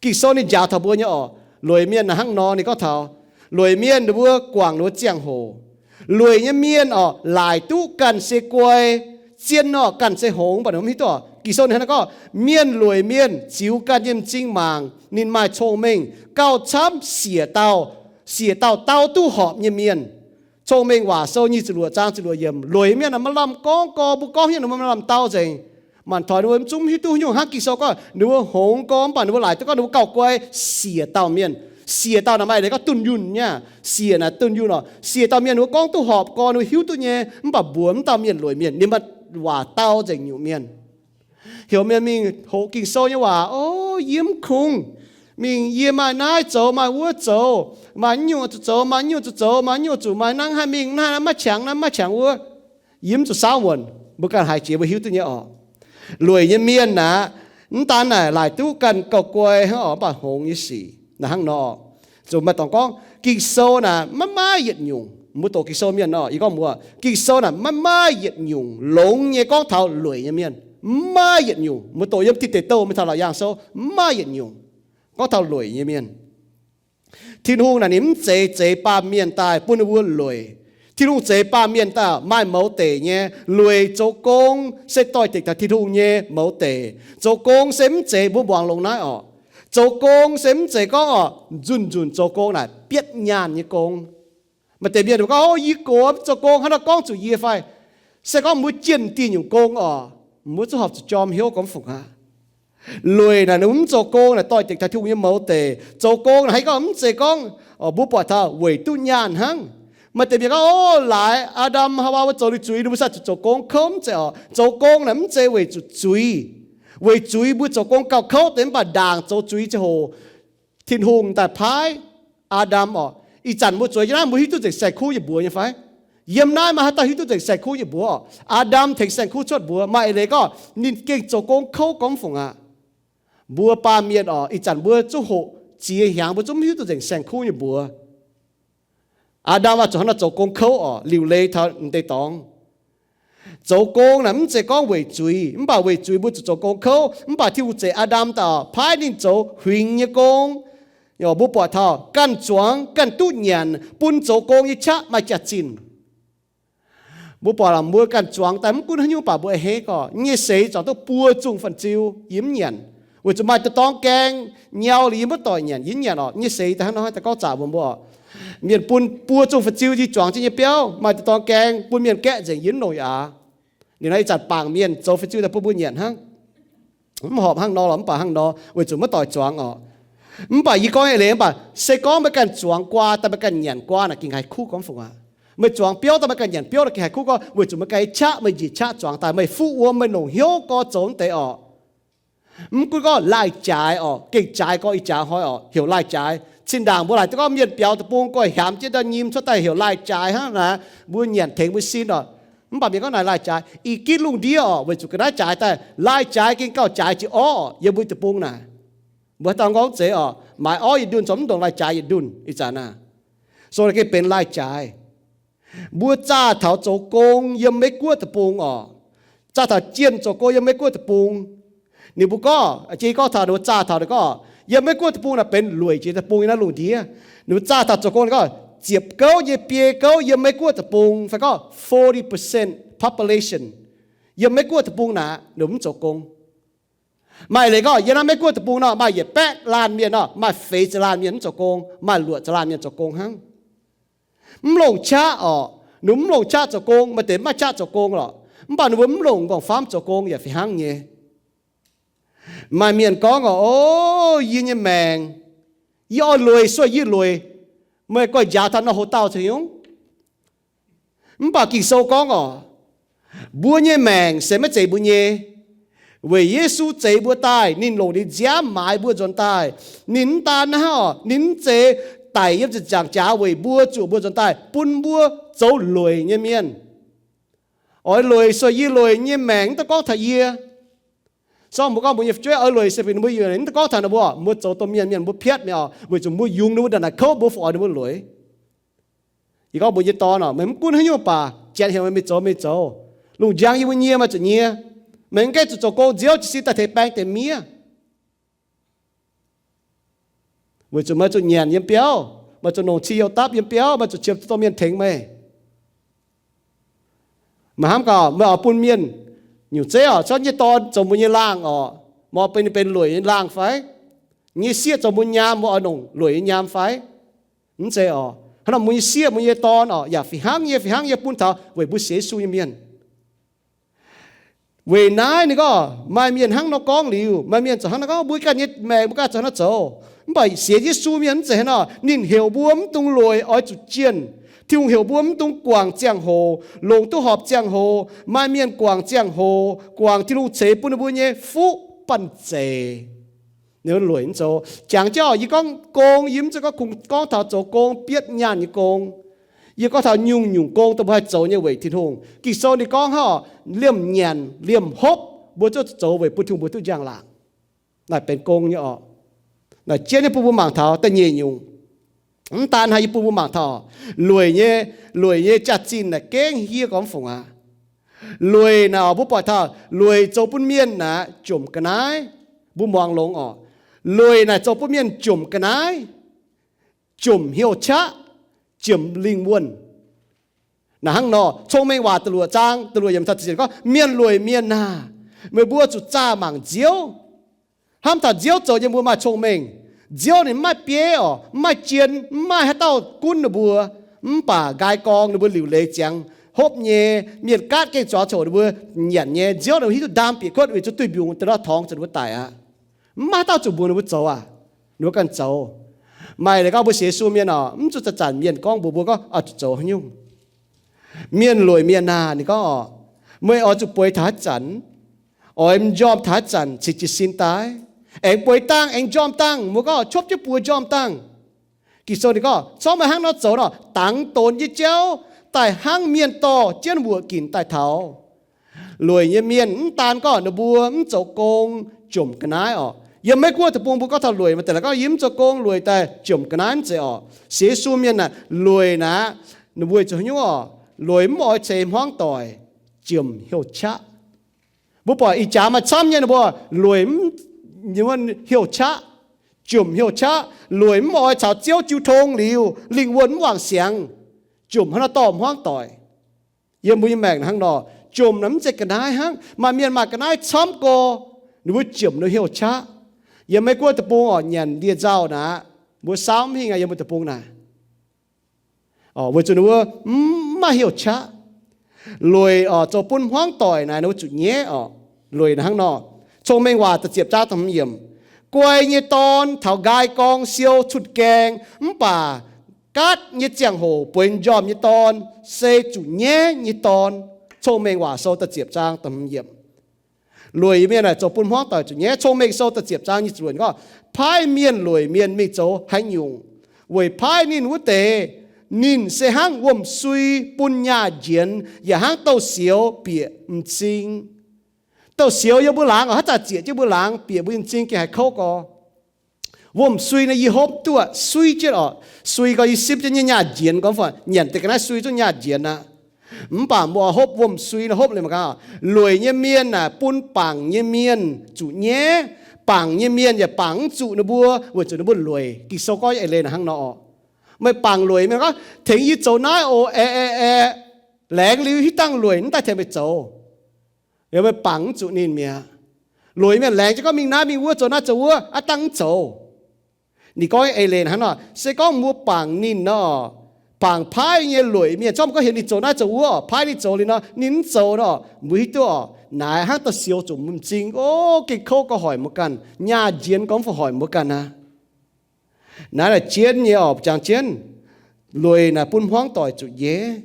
Ging-Sou ninh njaaux taux mbuo nyei oc. Lueic mienh naaic hnangv nor ninh gorngv taux, lueic mienh ninh mbuo guangc ninh mbuo ziangh hoc. Lueic nyei mienh oc, laaic duqv ganh se guai, zien oc ganh se hngongx, mv baac ninh mbuo mv hiuv duqv oc. Ging-Sou ninh hnangv naaiv gorngv, mienh lueic mienh ziux ganh nyei m'zing mangc ninh maaih cong-mengh gauh camv siec dauh, siec dauh dau duqv horpc nyei mienh. Cong-Mengh Waac Sou nyic ziepc luoqc zaang ziepc luoqc yiemc. Lueic mienh aah, maaih lamh gorngv gorx, mbuo gorngv hnyouv ninh mbuo maaih lamh dau nzengc. Mangc taux ninh mbuo mv zungv hiuv duqv nyungc hnangv Ging-Sou gorngv ninh mbuo hngongx gorx, mv baac ninh mbuo laaic duqv gorngv ninh mbuo gauh guai, siec dauh mienh. Siec dauh naaic maaih leiz gorngv dunh yunh nyei. Siec naaic dunh yunh oc. Siec dauh mienh ninh mbuo gorngv duqv horpc gorx, ninh mbuo hiuv duqv nyei, mv baac mbuox mv dauh mienh lueic mienh, ninh maaih waac dau nzengc nyungc mienh. Heuc mienh mingh hoqc Ging-Sou nyei waac, o, yie mv kungx. Mingh yie maaih naaiv zoux, maaih wuov zoux, maaih nyungc zuqc zoux, maaih nyungc zuqc zoux, maaih nyungc zuqc maaih nangv haih mingh, naaiv maiv qangx, naaiv maiv qangx wuov. Yie mv zuqc saauv muonc, mbuo ganh haiz jiex mbuo hiuv duqv nyei orqc. Lueic nyei mienh aqv, mv daan naaic laaic duqv ganh gauh guai hnangv orqc, mv baac hngongx nyei sic naaic hnangv nor. Zuqc maaih dorngx gorngv Ging-Sou naaic maiv maaih yietc nyungc, mbuo doqc Ging-Sou mienh nor, yie gorngv mbuo, Ging-Sou naaic maiv maaih yietc nyungc longx nyei gorngv taux lueic nyei mienh. Maiv maaih yietc nyungc. Mbuo doqc yiem Tin Deic Douh mingh taux Laauc Yaangh Sou, maiv maaih yietc nyungc gorngv taux lueic nyei mienh. Tin-Hungh naaic ninh mv zeiz zeix baamh mienh daaih bun ninh mbuo lueic. Tin-Hungh zeix baamh mienh daaih maaih mouz deic nyei, lueic zoux gong se doix-dekc taux Tin-Hungh nyei mouz deic. Zoux gong se mv zeiz mbuo muangx longx naaiv orqc. Zoux gong se mv zeiz gorngv orqc, nzunc nzunc zoux gong naaic bietv nyaanh nyei gong. Maaih deix mienh gorngv, o, yie gox mv zoux gong, hnangv naaiv gorngv zuqc yie fai? Se gorngv mbuo jienh dieh nyungc gong orqc, mbuo zungv horpc zuqc jorm hnyouv gormx fungc aqv. Lueic naaic ninh mv zoux gong naaic doix-dekc taux Tin-Hungh nyei mouz deic. Zoux gong naaic haaix gorngv mv zeiz gorngv mbuo buatc taux weic duqv nyaanh hnangv. Maaih deix mienh gorngv, o, laaix Aa^ndam Haawaa mbuo zoux liuz zuiz, ninh mbuo sai zuqc zoux gong kouv, mv zeiz orqc. Zoux gong naaic mv zeiz weic zuqc zuiz. Weic zuiz mbuo zoux gong gauh kouv deix, mv baac ndaangc zoux zuiz ziangh hoc Tin-Hungh daaih paaiv Aa^ndam orqc. Ih zanc mbuo zueiz jienv naaiv, mbuo hiuv duqv nzengc saeng-kuv nyei mbuox nyei fai? Yiem naaiv maaih haaix dauh hiuv duqv nzengc saeng-kuv nyei mbuox orqc? Aa^ndam tengx saeng-kuv cuotv mbuox, maaih eix leiz gorngv ninh gengh zoux gong kouv gormx fungc aqv. Mbuo baamh mienh oc, ih zanc mbuo zungv hoqc ziex hnyangx, mbuo zungv mv hiuv duqv nzengc saeng-kuv nyei mbuox. Aa^ndam oix zuqc hnangv nor zoux gong kouv oc, liuc leiz taux deix dorngx. Zoux gong naaic mv zeiz gorngv weic zuiz, mv baac weic zuiz mbuo zuqc zoux gong kouv. Mv baac Tin-Hungh zeix Aa^ndam daaih oc, paaiv ninh zoux huingx nyei gong. Mbuo buatc taux ganh zuangx ganh duqv nyanc, bun zoux gong nyei qaqv maaih jaax-zinh. Mbuo buatc mbuo ganh zuangx daaih mv gunv haaix nyungc, mv baac mbuo a'hneiv gorngv nyei seix zuangx duqv buo zungh fan-ziu yie mv nyanc, weic zuqc maaih deix dorngx gaeng nyau liuz yie maiv doic nyanc, yie mv nyanc oc. Nyei seix daaih hnangv nor daaih gorngv zaqc mbuo, mbuo mienh bun buo zungh fan-ziu yie zuangx jienv nyei biauv, maaih deix dorngx gaeng bun mienh gaeqv nzengc, yie mv longc yaac. Ninh naaiv ih zanc bangc mienh zoux fan-ziu daaih bun mbuo nyanc hnangv. Mv horpc hnangv nor lorqc, mv baac hnangv nor weic zuqc maiv doic zuangx oc. Mv baac yie gorngv eix leiz mv baac se gorngv meih ganh zuangx guaa daaih meih ganh nyanc guaa naaic gengh haih kuv gorngv fungc aqv. Meih zuangx biouv daaih meih ganh nyanc biouv naaic gengh haih kuv gorngv, weic zuqc meih ganh nyei qaqv meih njiec qaqv zuangx daaih, meih fuqv wuom, meih longc hnyouv gorx zoux deix oc. Mv gunv gorngv laaih jaaix oc, gengh jaaix gorx ih jaaix hnoi oc, heuc laaih jaaix. Zinh ndaangc mbuo laaic duqv gorngv mienh biaux deic-bung guai hiaamx jienv daaih nyim cuotv daaih heuc laaih jaaix hnangv naaic, mbuo nyanc tengx mbuo sin oc. Mv baac mienh gorngv naaic laaih jaaix, ih gitv lungh ndiev oc, weic zuqc ga'naaiv jaaix daaih, laaih jaaix gengh gauh jaaix jiex orv oc, yiem mbuo deic-bung naaic. Mbuo haaix dauh gorngv zeiz oc, maaiz orv yietc ndunh corc mv ndongc laaih jaaix yietc ndunh ih zanc naaic. So naaic gengh benx laaih jaaix. Mbuo zaah taux zoux gong yiem Meiv-Guoqv deic-bung oc, zaah taux jienh zoux gong yiem Meiv-Guoqv deic-bung. Ninh mbuo gorngv, jiex gorngv taux ninh mbuo zaah taux ninh gorngv, yiem Meiv-Guoqv deic-bung naaic benx lueic jiex deic-bung nyei naaiv lungh ndiev. Ninh mbuo zaah taux zoux gong ninh gorngv, ziepc gouv nyei biei gouv yiem Meiv-Guoqv deic-bung fai gorngv forty percent population yiem Meiv-Guoqv deic-bung naaic ninh mv zoux gong. Maaih leiz gorngv yiem naaiv Meiv-Guoqv deic-bung nor maaih yietc baeqv laanh mienh nor maaih feix ziepc laanh mienh mv zoux gong, maaih luoqc ziepc laanh mienh zoux gong hnangv. Mv longc qaqv oc, ninh mv longc qaqv zoux gong, maaih deix maiv qaqv zoux gong lorqc, mv baac ninh mbuo mv longc nqorngv-famv zoux gong yaac fih hnangv nyei. Maaih mienh gorngv oc, o, yie nyei maengc, yie oix lueic sueih yie lueic, meih goiv njaaux taux nor houc dauh caux nyungc. Mv baac Ging-Sou gorngv oc, mbuo nyei maengc se maiv zeiz mbuo nyei. Weic Yesu zeix mbuo daaih, ninh longc ninh nziaamv maaiz mbuo nzuonx daaih. Ninh mv daan naaiv oc, ninh mv zeiz daic yiem ziepc nzaangc jaax weic mbuo zuoqc mbuo nzuonx daaih, bun mbuo zoux lueic nyei mienh. Oix lueic sueih yie lueic nyei maengc, mv daan gorngv taux yie. Sorng mbuo gorngv mbuo nyei fu'jueiv oix lueic sueih bieqc ninh mbuo yuonh, mv daan gorngv taux ninh mbuo, mbuo zoux domh mienh, mienh mbuo piatv mi'aqv oc, weic zuqc mbuo yungz ninh mbuo ndongc naaic kouv, mbuo fungc oix ninh mbuo lueic. Yie gorngv mbuox yie nyei dorn oc, meih mv gunv haaix nyungc baac janx heuc meih mingh zoux, meih zoux. Lungh njang yie mbuo nyie, meih zuqc nyie. Meih mv gaengh zuqc zoux gong nziouv jiez sin daaih tengx baeng deix miev. Weic zuqc meih zuqc nyanc yiem biauv, meih zuqc longc cing-youh dapv yiem biauv, meih zuqc qiemx duqv domh mienh tengx meih. Meih hnamv gaax, meih oix bun mienh nyungc zeiv oc, zorqv nyei dorn zoux mbuo nyei laangh oc, meih oix bun ninh benx lueic nyei laangh fai? Nyei sieqv zoux mbuo nyaam, mbuo oix longc lueic nyei nyaam fai? Mv zeiz oc. Hnangv nor mbuo nyei sieqv, mbuo nyei dorn oc, yaac fih hnangv nyei, fih hnangv nyei bun taux weic mbuo sienx Yesu nyei mienh. Weic naaiv ninh gorngv maaih mienh hnangv nor gorngv liuz, maaih mienh zoux hnangv nor gorngv, mbuo ganh nyei maengc mbuo ganh zoux hnangv nor zoux. Mv baac sienx Yesu mienh mv zeiz hnangv nor. Ninh heuc mbuo mv dungx lueic, oix zuqc jienh. Tin-Hungh heuc mbuo mv dungx guangc ziangh hoc, longc duqv horpc ziangh hoc. Maaih mienh guangc ziangh hoc, guangc Tin-Hungh ceix bun ninh mbuo nyei fuqv banh zeic. Ninh lueic mv zoux. Jangx jienv oc, yie gorngv gong, yie mv zeiz gorngv kungx gorngv taux zoux gong bietv nyaanh nyei gong. Yie gorngv taux nyungc-nyungc gong dongh mbuo haih zoux nyei weic Tin-Hungh. Ging-Sou ninh gorngv hnangv oc, liemh nyanc liemh hopv mbuo zuqc zoux weic bun Tin-Hungh mbuo duqv njang-laangc. Naaic benx gong nyei oc. Naaic jienv nyei bun mbuo mangc taux da'nyeic nyungc. Mv daan haaix, yie bun mbuo mangc taux lueic nyei, lueic nyei jaax-zinh naaic gengh yie gorngv fungc aqv. Lueic naaic oc, mbuo buatc taux lueic zoux bun mienh naaic jomc ga'naaiv. Mbuo muangx longx oc. Lueic naaic zoux bun mienh jomc ga'naaiv, jomc hnyouv qaqv, jomc lingh wuonh. Naaic hnangv nor, Cong-Mengh Waac da'luoqc zaang da'luoqc yiemc taux ziepc gorngv, mienh lueic mienh aah! Meih mbuo zuqc zaah mangc nziouv. Hnamv taux nziouv zoux nyei mbuo maaih cong-mengh. Nziouv ninh mv maaih bieiv oc, mv maaih jien, mv maaih haaix dauh gunv ninh mbuo. Mv baac nqaai gorng ninh mbuo liuc leiz ziangx hopv nyei, mienh gaatv gengh zuangx coc ninh mbuo nyanc nyei. Nziouv ninh mbuo hiuv duqv ndaam bieqc kuotv weic zuqc duih mbiungc daaih nor torngx zuqc ninh mbuo daic aqv. Mv maaih haaix dauh zuqc mbuox ninh mbuo zoux aac. Ninh mbuo ganh zoux. Maaih leiz gorngv mbuo sienx Yesu mienh oc, mv zuqc zanc-zanc mienh gorngv mbuox mbuo gorngv oix zuqc zoux haaix nyungc. Mienh lueic mienh aah! Ninh gorngv oc, meih oix zuqc bueix taux haaix zanc? Oix m'njormh taux haaix zanc cingx jiez sin daaih? Aengx bueix dangh, aengx m'njormh dangh. Mbuo gorngv, copv jienv buoz m'njormh dangh. Ging-Sou ninh gorngv, corc meih hnangv nor zoux nor, dangx donx nyei jauv daaih hnangv mienh dorh jienv wuoqc ginc daaih taux. Lueic nyei mienh mv daan gorngv ninh mbuo mv zoux gong jomc ga'naaiv oc, Yiem Meiv Guoqv deic-bung mbuo gorngv taux lueic, maaih deix laaic gorngv yie mv zoux gong, lueic daaih jomc ga'naaiv mv zeiz orqc. Sienx Yesu mienh naaic, lueic naaic, ninh mbuo zuqc haaix nyungc orqc? Lueic mv oix ceix hmuangv doic, jomc hnyouv qaqv. Mbuo buatc ih jaax maaih camv nyei ninh mbuo lueic mv, hnyouv qaqv, jomc hnyouv qaqv, lueic mv oix caux Ziouv jiu tong liuz, lingh wuonh mv wangc siangx, jomc hnangv nor dorh hmuangv doic. Yiem mbuo nyei maengc hnangv nor, jomc naaic mv zeiz ga'naaiv hnangv. Maaih mienh maaih ga'naaiv camv gorx, ninh mbuo jomc ninh hnyouv qaqv. Yiem Meiv Guoqv deic-bung orqc, nyanc ndie-nzauh naaic, mbuo saauv mv hingh aqv yiem mbuo deic-bung naaic. Orqc, weic zuqc ninh mbuo mv maaih hnyouv qaqv. Lueic orqc, zoux bun hmuangv doic naaic ninh mbuo zuqc nyaiv orqc. Lueic naaic hnangv nor. Cong-Mengh Waac da'ziepc zaang da'hmz yiemc, guai nyei dorn taux nqaai gorng siou cutv gaeng, mv baac gaatv nyei ziangh hoc bueix m'njormh nyei dorn se zuqc nyaiv nyei dorn. Cong-Mengh Waac Sou da'ziepc zaang da'hmz yiemc. Lueic mienh naaic zoux bun hmuangv doic zuqc nyaiv. Cong-Mengh Sou da'ziepc zaang nyic ziepc luoqc gorngv, paaiv mienh lueic mienh mingh zoux haaix nyungc? Weic paaiv ninh wuov deix, ninh se hnangv wuom-sui bun nyaah njienx, yaac hnangv douh-sioux bieqc m'zing. Douh-sioux yiem mbuo laangz orqc, haaix zanc zieqc jienv mbuo laangz, bieqc mbuo nyei m'zing gengh haiz kouv gorx. Wuom-sui naaic yie hopv duqv sui jienv orqc, sui gorx yie simv jienv nyei nyaah njienx gorx, nyanc deix ga'naaiv sui zungv nyaah njienx aqv. Mv baac mbuo hopv wuom-sui nor hopv liuz mangc gaax, lueic nyei mienh naaic bun bangc nyei mienh zuqc nyaiv. Bangc nyei mienh yaac bangc mv zuqc ninh mbuo weic zuqc ninh mbuo lueic. Ging-Sou gorngv nyei eix leiz naaic hnangv nor orqc. Meih bangc lueic mienh gorngv, tengx yie zoux naaiv oc, aeqv, aeqv, aeqv. Laengz liuz hitv dangh lueic mv daaih tengx meih zoux. Meih bangc mv zuqc ninh mi'aqv. Lueic mienh laengz jienv gorngv mingh naaiv mingh wuov, zoux naaiv zoux wuov, aav dangh mv zoux. Ninh gorngv nyei eix leiz hnangv nor, se gorngv mbuo bangc ninh nor, bangc paaiv nyei lueic mienh, zorqv mbuo gorngv heuc ninh zoux naaiv zoux wuov orqc, paaiv ninh zoux liuz nor ninh mv zoux nor, mbuo hiuv duqv orqc, naaiv hnangv douh-sioux zuqc m'zing, o, gengh kouv gauh hoic mbuo ganh, nyaah njienx gorngv fai hoic mbuo ganh aqv. Naaiv naaic jienv nyei orqc, jangx jienv, lueic naaic bun hmuangv doic zuqc nyaiv.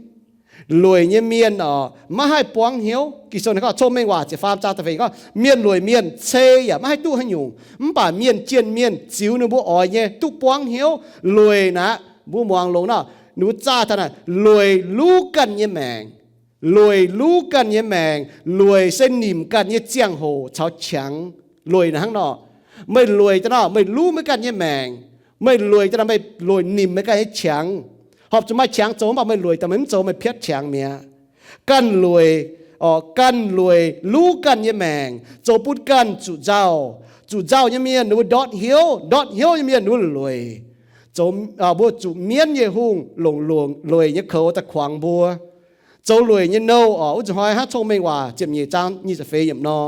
Lueic nyei mienh orqc, maiv haih buangv hnyouv. Ging-Sou naaic gorngv, Cong-Mengh Waac ziepc faam zaang da'feix gorngv, mienh lueic mienh cei yaac maiv haih duqv haaix nyungc, mv baac mienh jienh mienh ziux ninh mbuo oix nyei duqv buangv hnyouv. Lueic naaic, mbuo muangx longx nor, ninh mbuo zaah taux naaic, lueic luv ganh nyei maengc. Lueic luv ganh nyei maengc, lueic se nimc ganh nyei ziangh hoc caux qangx. Lueic naaic hnangv nor, meih lueic daaih nor, meih luv meih ganh nyei maengc. Meih lueic daaih nor, meih lueic nimc meih ganh nyei qangx. Horpc zuqc maaih qangx zoux, mv baac meih lueic daaih meih mv zoux, meih piatv qangx mi'aqv. Ganh lueic, orqc, ganh lueic luv ganh nyei maengc, zoux bun ganh zuqc nzauh. Zuqc nzauh nyei mienh ninh mbuo ndortv hnyouv, ndortv hnyouv nyei mienh ninh mbuo lueic. Zoux, mbuo zuqc mienv nyei hungh longc, longc lueic nyei koux daaih kuangx mbuo. Zoux lueic nyei nouh orqc, wuov zuqc hnoi hnangv Cong-Mengh Waac ziepc nyeic zaang nyic ziepc feix yiemc nor.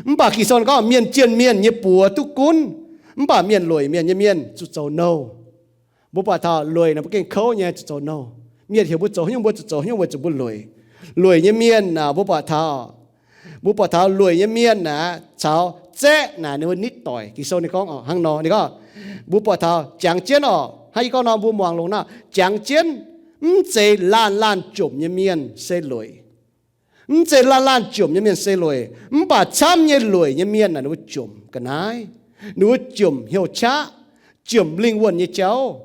Mv baac Ging-Sou gorngv mienh jienh mienh nyei buoz duqv gunv, mv baac mienh lueic mienh nyei mienh zuqc zoux nouh. Mbuo buatc taux lueic naaic mbuo gengh kouv nyei zuqc zoux nouh. Mienh heuc mbuo zoux haaix nyungc mbuo zuqc zoux haaix nyungc weic zuqc mbuo lueic. Lueic nyei mienh aah, mbuo buatc taux, mbuo buatc taux lueic nyei mienh aah, caux zaeqv naaic ninh mbuo nitv doic. Ging-Sou ninh gorngv hnangv nor, ninh gorngv, mbuo buatc taux jangx jienv orqc, hnangv yie gorngv nor mbuo muangx longx nor, jangx jienv, mv zeiz laanh laanh jomc nyei mienh se lueic. Mv zeiz laanh laanh jomc nyei mienh se lueic, mv baac camv nyei lueic nyei mienh naaic ninh mbuo jomc ga'naaiv, ninh mbuo jomc hnyouv qaqv, jomc lingh wuonh nyei jauv.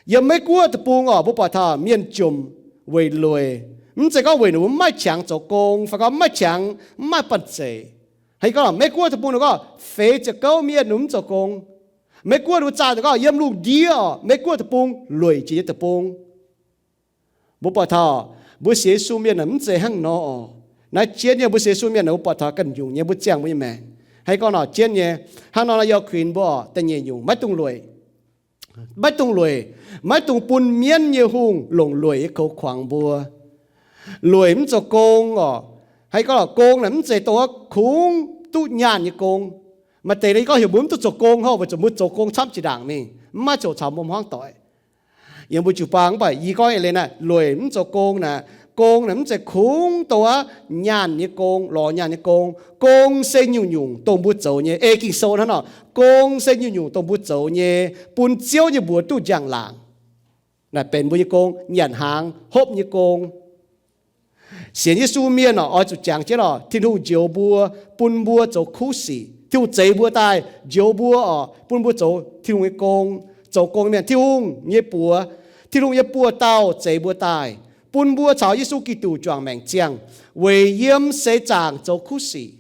Yiem Meiv Guoqv deic-bung orqc, mbuo buatc taux mienh jomc weic lueic. Mv zeiz gorngv weic ninh mbuo mv maaih qangx zoux gong fai gorngv mv maaih qangx, mv maaih banh zeic. Hnangv yie gorngv Meiv Guoqv deic-bung ninh gorngv feix ziepc gouv mienh ninh mv zoux gong. Meiv Guoqv ninh mbuo zaah deix gorngv yiem lungh ndiev orqc, Meiv Guoqv deic-bung lueic jiex nyei deic-bung. Mbuo buatc taux mbuo sienx Yesu mienh naaic mv zeiz hnangv nor orqc. Naaiv jienv nyei mbuo sienx Yesu mienh naaic mbuo buatc taux ganh nyungc nyei mbuo ziangh mbuo nyei maengc. Hnangv yie gorngv nor jienv nyei, hnangv nor nor yie kuinx mbuo orqc, da'nyeic nyungc maiv dungx lueic. Maiv dungx lueic, maiv dungx bun mienv nyei hungh longc lueic nyei koux kuangx mbuo. Lueic mv zoux gong orqc. Hnangv yie gorngv lorqc, gong naaic mv zeiz dongh wuov kungx duqv nyaanh nyei gong. Maaih deix yie gorngv heuc mbuo mv duqv zoux gong hov, weic zuqc mbuo zoux gong camv jiex ndaangc mingh, mv maaih zoux caux mbuo hmuangv doic. Yiem mbuo jiu-baang mv baac yie gorngv eix leiz naaic, lueic mv zoux gong naaic, gong naaic mv zeiz kungx dongh wuov nyaanh nyei gong, lorz nyaanh nyei gong. Gong se nyungc-nyungc dongh mbuo zoux nyei. Ei Ging-Sou hnangv nor, gong se nyungc-nyungc dongh mbuo zoux nyei, bun Ziouv nyei mbuox duqv njang-laangc. Naaic benx mbuo nyei gong, nyanc hnaangx, hopv nyei gong. Sienx Yesu mienh orqc, oix zuqc jangx jienv orqc, Tin-Hungh njoux mbuo, bun mbuo zoux kuv sic. Tin-Hungh zeix mbuo daaih, njoux mbuo orqc, bun mbuo zoux Tin-Hungh nyei gong, zoux gong mienh. Tin-Hungh nyei buoz, Tin-Hungh nyei buoz-dauh zeix mbuo daaih, bun mbuo caux Yesu Giduc juangc maengc ziangh, weic yiem seix zaangc zoux kuv sic.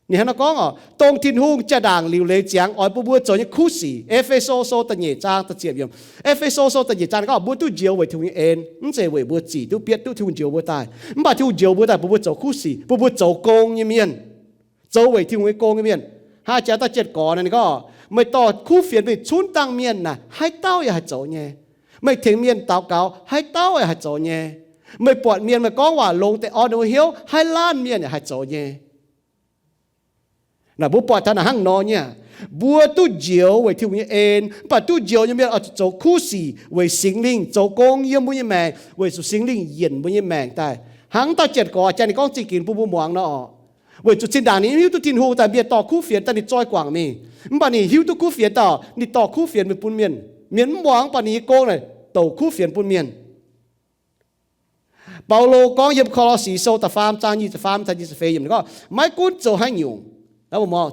Ninh hnangv naaiv gorngv oc, dongh Tin-Hungh jaa-ndaangc liuc leiz ziangx oix bun mbuo zoux nyei kuv sic. E^fe^so Sou da'nyeic zaang da'ziepc yiemc. E^fe^so Sou da'nyeic zaang gorngv mbuo duqv njoux weic Tin-Hungh nyei en, mv zeiz weic mbuo zic duqv bietv duqv Tin-Hungh njoux mbuo daaih. Mv baac Tin-Hungh njoux mbuo daaih bun mbuo zoux kuv sic, bun mbuo zoux gong nyei mienh, zoux weic Tin-Hungh nyei gong nyei mienh. Hnangv jaax da'jienv gorx naaiv ninh gorngv, meih dorh kuv fienx mingh cunv dangh mienh naaic, haaix dauh yaac haih zoux nyei. Meih tengx mienh daux gaux, haaix dauh yaac haih zoux nyei. Meih buatc mienh meih gorngv waac longx deix orn ninh mbuo hnyouv, haaix laanh mienh yaac haih zoux nyei. Naaic mbuo buatc taux naaic hnangv nor nyei aqv. Mbuo duqv njoux weic Tin-Hungh nyei en, mv baac duqv njoux nyei mienh oix zuqc zoux kuv sic weic Singx Lingh zoux gong yiem mbuo nyei maengc, weic zuqc Singx Lingh yienc mbuo nyei maengc daaih. Hnangv dauh janx gorx jaax ninh gorngv zingh ginx bun mbuo muangx nor oc. Weic zuqc zinh ndaangc ninh mv hiuv duqv Tin-Hungh daaih mienh dorh kuv fienx daaih ninh zoih guangc mingh. Mv baac ninh hiuv duqv kuv fienx dauh, ninh dorh kuv fienx mingh bun mienh. Mienh mv muangx, mv baac ninh nyei gong naaic douc kuv fienx bun mienh. Baulo gorngv yiem Ko^lo^si Sou da'faam zaang nyic ziepc faam taux nyic ziepc feix yiemc gorngv, maiv gunv zoux haaix nyungc,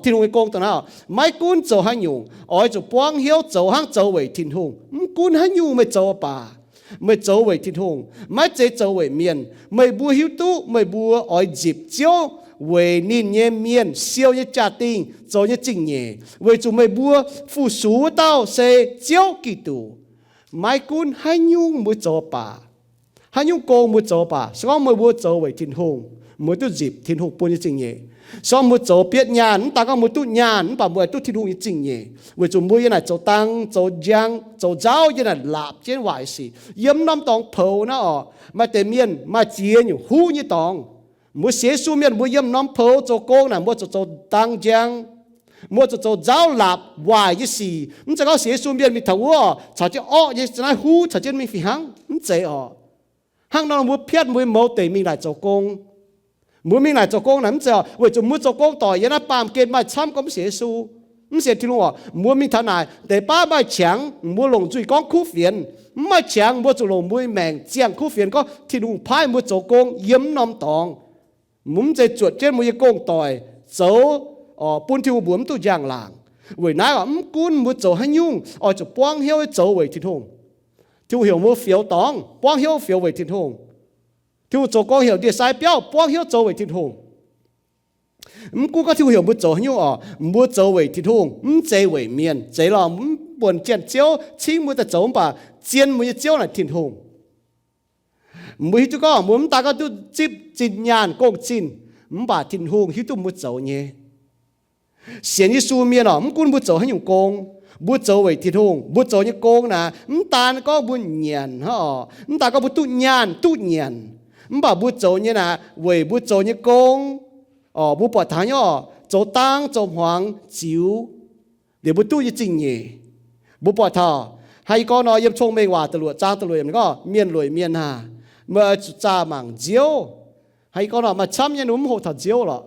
Tin-Hungh nyei gong dongh naaiv, maiv gunv zoux haaix nyungc, oix zuqc buangv hnyouv zoux hnangv zoux weic Tin-Hungh. Mv gunv haaix nyungc meih zoux baac, meih zoux weic Tin-Hungh, maiv zeiz zoux weic mienh. Meih mbuo hiuv duqv meih mbuo oix nzipc Ziouv weic ninh nyei mienh siou nyei jaa-dingh zoux nyei zingh nyeic, weic zuqc meih mbuo fu-sux wuov dauh se Ziouv Giduc. Maiv gunv haaix nyungc mbuo zoux baac, haaix nyungc gong mbuo zoux baac, se gorngv meih mbuo zoux weic Tin-Hungh, mbuo duqv nzipc Tin-Hungh bun nyei zingh nyeic. Se gorngv mbuo zoux bietv nyaanh, mv daan gorngv mbuo duqv nyaanh, mv baac mbuo duqv Tin-Hungh nyei zingh nyeic, weic zuqc mbuo yiem naaic zoux dang, zoux njang, zoux nzauv, yiem naaic laapc jienv waaic sic. Yiem norm dorngx poux naaiv oc, maaih deix mienh maaih ziex nyungc huv nyei dorngx. Mbuo sienx Yesu mienh mbuo yiem norm poux zoux gong naaic, mbuo zuqc zoux dang njang, mbuo zuqc zoux nzauv, laapc, waaic nyei sic. Mv zeiz gorngv sienx Yesu mienh mingh taux wuov caux jienv orqv nyei, naaiv huv caux jienv mingh fih hnangv. Mv zeiz oc. Hnangv nor mbuo piatv mbuo mouz deic mingh naaic zoux gong. Mbuo mingh naaic zoux gong naaic mv zeiz oc, weic zuqc mbuo zoux gong doic yiem naaiv baamh gen maaih camv gorngv mv sienx Yesu, mv sienx Tin-Hungh oc. Mbuo mingh taux naaic deix baav maaih qangx, mbuo longc nzuih gorngv kuv fienx. Mv maaih qangx, mbuo zuqc longc mbuo maengc ziangh kuv fienx gorngv Tin-Hungh paaiv mbuo zoux gong yiem norm dorngx. Mbuo mv zeiz zuotc jienv mbuo nyei gong doic zoux bun Tin-Hungh mbuox mv duqv njang-laangc. Weic naaiv oc, mv gunv mbuo zoux haaix nyungc, oix zuqc buangv hnyouv zoux weic Tin-Hungh. Tin-Hungh heuc mbuo fioux dorngx, buangv hnyouv fioux weic Tin-Hungh. Tin-Hungh zoux gong heuc ndie-sai biauv, buangv hnyouv zoux weic Tin-Hungh. Mv gunv gorngv Tin-Hungh heuc mbuo zoux haaix nyungc oc, mbuo zoux weic Tin-Hungh, mv zeiz weic mienh. Zeiz lorh, mv buonc janx-ziouv cingv mbuo daaih zoux, mv baac zien mbuo nyei Ziouv naaic Tin-Hungh. Mbuo hiuv duqv gorngv mbuo mv daan gorngv duqv zipv zinh nyaanh gong-zinh, mv baac Tin-Hungh hiuv duqv mbuo zoux nyei. Sienx Yesu mienh oc, mv gunv mbuo zoux haaix nyungc gong, mbuo zoux weic Tin-Hungh. Mbuo zoux nyei gong naaic, mv daan gorngv mbuo nyanc hnangv oc, mv daan gorngv mbuo duqv nyaanh duqv nyanc, mv baac mbuo zoux nyei naaic weic mbuo zoux nyei gong oc, mbuo buatc taux haaix nyungc oc, zoux dang zoux hmuangx ziux liuz mbuo duqv nyei zingh nyeic. Mbuo buatc taux, hnangv yie gorngv nor, yiem Cong-Mengh Waac da'luoqc zaang da'luoqc yiemc gorngv, mienh lueic mienh aah! Meih oix zuqc zaah mangc Nziouv. Hnangv yie gorngv nor, maaih camv nyei ninh mbuo mv hoqc taux Nziouv lorqc.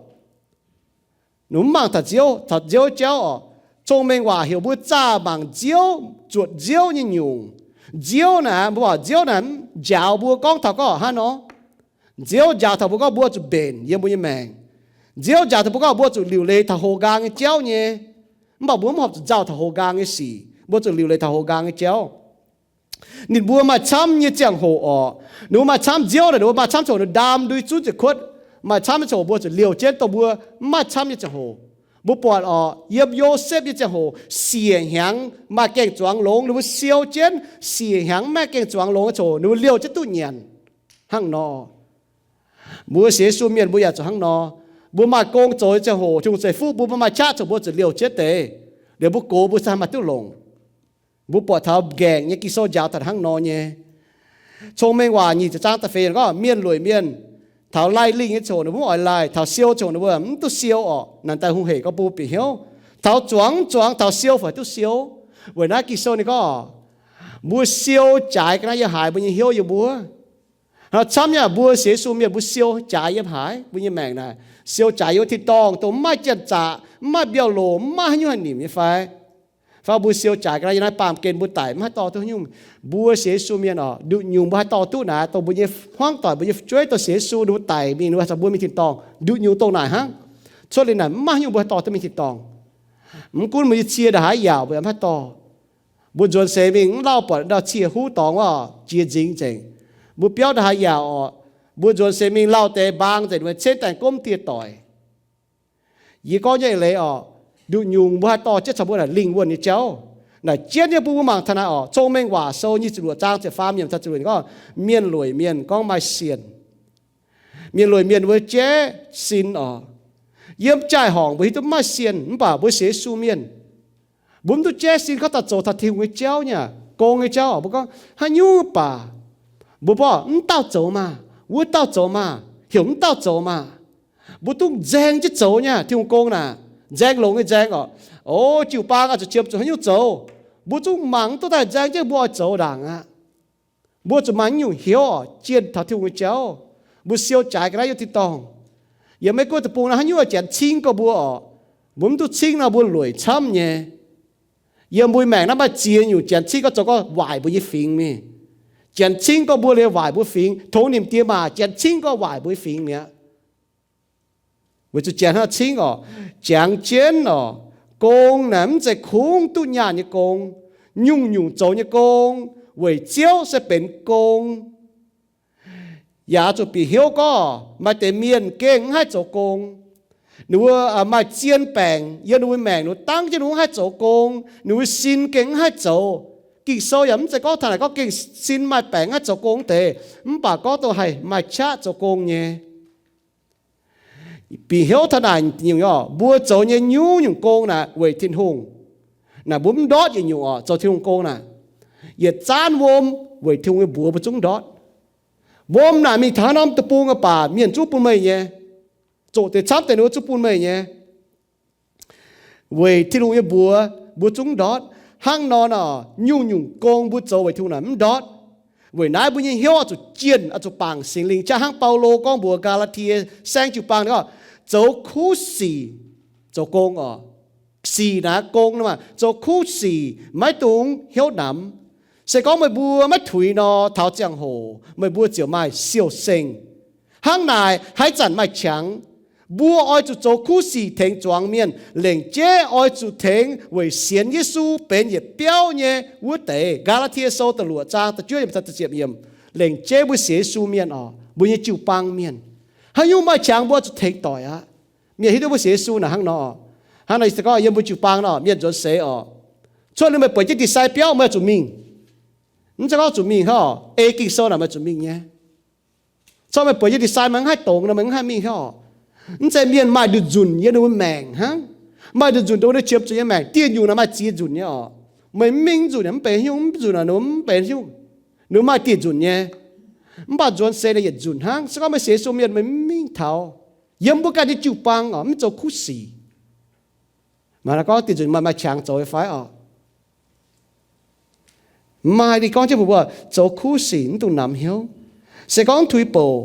Ninh mbuo mv mangc taux Nziouv, taux Nziouv jauv oc. Cong-Mengh Waac heuc mbuo zaah mangc Nziouv, zuotc Nziouv nyei nyungc. Nziouv naaic, mbuo oc, Nziouv naaic njaaux mbuo gorngv taux gorngv hnangv nor. Nziouv njaaux taux mbuo gorngv mbuo zuqc mbenc yiem mbuo nyei maengc. Nziouv njaaux taux mbuo gorngv mbuo zuqc liuc leiz taux houx nqaang nyei jauv nyei. Mv baac mbuo mv horpc zuqc nzauh taux houx nqaang nyei sic, mbuo zuqc liuc leiz taux houx nqaang nyei jauv. Ninh mbuo maaih camv nyei ziangh hoc oc. Ninh mbuo maaih camv Nziouv naaic, ninh mbuo maaih camv ziangh hoc ninh ndaam ndui zunv ziepc kuotv. Maaih camv nyei ziangh hoc mbuo zuqc liouh jienv dongh mbuo mv maaih camv nyei ziangh hoc. Mbuo buatc oc, yiem Yosepv nyei ziangh hoc, siec hnyangx maaih gaengh zuangx longx, ninh mbuo siou jienv siec hnyangx maiv gaengh zuangx longx nyei ziangh hoc ninh mbuo liouh jienv duqv nyanc. Hnangv nor, mbuo sienx Yesu mienh mbuo yaac zuqc hnangv nor. Mbuo maaih gong zoux nyei ziangh hoc, Tin-Hungh ceix fuqv mbuo, mbuo maaih qaqv ziangh hoc mbuo zuqc liouh jienv deix. Liuz mbuo gox mbuo se haih maaih duqv longc. Mbuo buatc taux gaengh nyei Ging-Sou njaaux taux hnangv nor nyei. Cong-Mengh Waac nyic ziepc zaang da'feix gorngv, mienh lueic mienh taux laih lingh nyei ziangh hoc ninh mbuo mv oix laih, taux siou ziangh hoc ninh mbuo mv duqv siou orqc. Naaic daaih hungh hec gorngv bun mbuo bieqc hnyouv, taux zuangx zuangx taux siou fai duqv siou. Weic naaiv Ging-Sou ninh gorngv, mbuo siou jaaix ga'naaiv yiem haaix mbuo nyei hnyouv yiem mbuo. Hnangv camv nyei, mbuo sienx Yesu mienh mbuo siou jaaix yiem haaix mbuo nyei maengc naaic. Siou jaaix yiem wuov tin-dorngh dongh mv maaih janx-zaqc, mv maaih mbiauh loc, mv maaih haaix nyungc haih nimc nyei fai? Fai mbuo siou jaaix ga'naaiv yiem naaiv baamh gen mbuo daic mv haih dorh duqv haaix nyungc? Mbuo sienx Yesu mienh oc, nduqc nyungc mbuo haih dorh duqv naaic dongh mbuo nyei hmuangv doic, mbuo nyei fu'jueiv dongh sienx Yesu ninh mbuo daic mingh ninh mbuo haih caux mbuo mingh tin-dorngh, nduqc nyungc dongh naaic hnangv. Cuotv liuz naaic mv maaih haaix nyungc mbuo haih dorh duqv mingh tin-dorngh. Mv gunv mbuo nyei cie ndaaih haaix yaauc mbuo yaac mv haih dorh. Mbuo nzuonx seix mingh mv lauh buatc ndau cie huv dorngx wuov jiex nzingx nzengc. Mbuo biauv ndaaih haaix yaauc oc, mbuo nzuonx seix mingh lauh deix mbaang nzengc, ninh mbuo cenv daaih gomv dieh doic. Yie gorngv nyei eix leiz oc, nduqc nyungc mbuo haih dorh jienv caux mbuo naaic lingh wuonh nyei jauv. Naaic jienv nyei bun mbuo mangc taux naaic oc, Cong-Mengh Waac Sou nyic ziepc luoqc zaang ziepc faam yiemc taux ziepc luoqc gorngv, mienh lueic mienh gorngv maaih sienh. Mienh lueic mienh wuov jaiv sin oc. Yiem jaai-horngc mbuo hiuv duqv maaih sienh, mv baac mbuo sienx Yesu mienh, mbuo mv duqv jaiv sin gorngv daaih zoux taux Tin-Hungh nyei jauv nyei, gong nyei jauv oc. Mbuo gorngv haaix nyungc baac mbuo mborqv mv dauh zoux maah, wuov dauh zoux maah, heuc mv dauh zoux maah. Mbuo dungx nzaeng jienv zoux nyei Tin-Hungh gong naaic, nzaeng longx nyei nzaeng oc. O, jiu-baang oix zuqc qiemx zuqc haaix nyungc zoux, mbuo zungv mangc mv duqv daaih nzaeng jienv mbuo oix zoux ndaangc aqv. Mbuo zuqc maaih nyungc hnyouv oc, jienh taux Tin-Hungh nyei jauv. Mbuo siou jaaix ga'naaiv yiem tin-dorngh. Yiem Meiv Guoqv deic-bung naaiv haaix nyungc oix janx cingv gorx mbuo oc, mbuo mv duqv cingv nor mbuo lueic camv nyei. Yiem mbuo maengc naaiv maaih ziex nyungc janx cingv gorx zoux gorngv waaic mbuo nyei fingx mingh. Janx cingv gorx mbuo liuz waaic mbuo fingx, tongx nimc diex maac janx cingv gorx waaic mbuo nyei fingx mi'aqv. Weic zuqc janx hnangv cingv oc, jangx jienv oc, gong naaic mv zeiz kungx duqv nyaanh nyei gong. Nyungc-nyungc zoux nyei gong weic Ziouv se benx gong. Yaac zuqc bieqc hnyouv gorngv maaih deix mienh gengh mv haih zoux gong. Ninh mbuo maaih zien baengc yiem ninh mbuo maengc, ninh mbuo dangv jienv ninh mbuo mv haih zoux gong, ninh mbuo sin gengh mv haih zoux. Ging-Sou yaac mv zeiz gorngv taux naaic gorngv gengh sin maaih baengc mv haih zoux gong deix, mv baac gorngv dongh haih maaih qaqv zoux gong nyei. Bieqc hnyouv taux naaic nyungc oc, mbuo zoux nyei nyungc-nyungc gong naaic weic Tin-Hungh. Naaic mbuo mv ndortv yietc nyungc oc, zoux Tin-Hungh gong naaic. Yietc zaanv wuom weic Tin-Hungh nyei mbuox mbuo zungv ndortv. Wuom naaic mingh taux haaix norm deic-bung baac mienh zungv bun meih nyei. Zoqc deix camv deix ninh mbuo zungv bun meih nyei. Weic Tin-Hungh nyei mbuox mbuo zungv ndortv. Hnangv nor nor, nyungc-nyungc gong mbuo zoux weic Tin-Hungh naaic mv ndortv. Weic naaiv mbuo nyei hnyouv oix zuqc jienh, oix zuqc bangc Singx Lingh, qaqv hnangv Baulo gorngv mbuox Gaa^laa^tie saengv jiu-baang gorngv, zoux kuv sic zoux gong oc. Sic naaiv gong nor maah, zoux kuv sic maiv dungx hnyouv namx. Se gorngv meih mbuo maiv tuix nor, taux ziangh hoc meih mbuo ziouc maaih siou-sengh. Hnangv naaic, haaix zanc maaih qangx, mbuo oix zuqc zoux kuv sic tengx zuangx mienh, lengc jeiv oix zuqc tengx weic sienx Yesu benx yietc biauv nyei wuov deix. Gaa^laa^tie Sou da'luoqc zaang da'juov yiemc, lengc jeiv mbuo sienx Yesu mienh oc, mbuo nyei jiu-baang mienh, haaix nyungc maaih qangx mbuo oix zuqc tengx doic aqv. Mienh hiuv duqv mbuo sienx Yesu naaic hnangv nor. Hnangv nor se gorngv yiem mbuo jiu-baang nor, mienh nzuonx seix oc, cuotv liuz meih buatc jienv ndie-sai biauv, meih oix zuqc mingh. Mv zeiz gorngv zuqc mingh hnangv oc, ei Ging-Sou naaic meih zuqc mingh nyei. Corc meih buatc jienv ndie-sai meih mv haih dongz nor, meih mv haih mingh hnangv oc. Mv zeiz, mienh maaih nduqc nzunc yiem ninh mbuo maengc hnangv. Maaih nduqc nzunc dongh ninh qiemx zuqc nyei maengc. Dieh nyungc naaic maaih ziex nzunc nyei oc. Meih mv mingh nzunc naaic mv benx nyungc, mv nzunc naaic ninh mv benx nyungc. Ninh maaih dieh nzunc nyei. Mv baac nzuonx seix naaic yietc nzunc hnangv. Se gorngv meih sienx Yesu mienh, meih mv mingh taux, yiem mbuo ganh nyei jiu-baang oc, mv zoux kuv sic. Maaih gorngv dieh nzunc maaih, maaih qangx zoux fai oc? Maaih. Ninh gorngv jienv mbuox mbuo, zoux kuv sic mv dungx namx hnyouv. Se gorngv tuix bouc,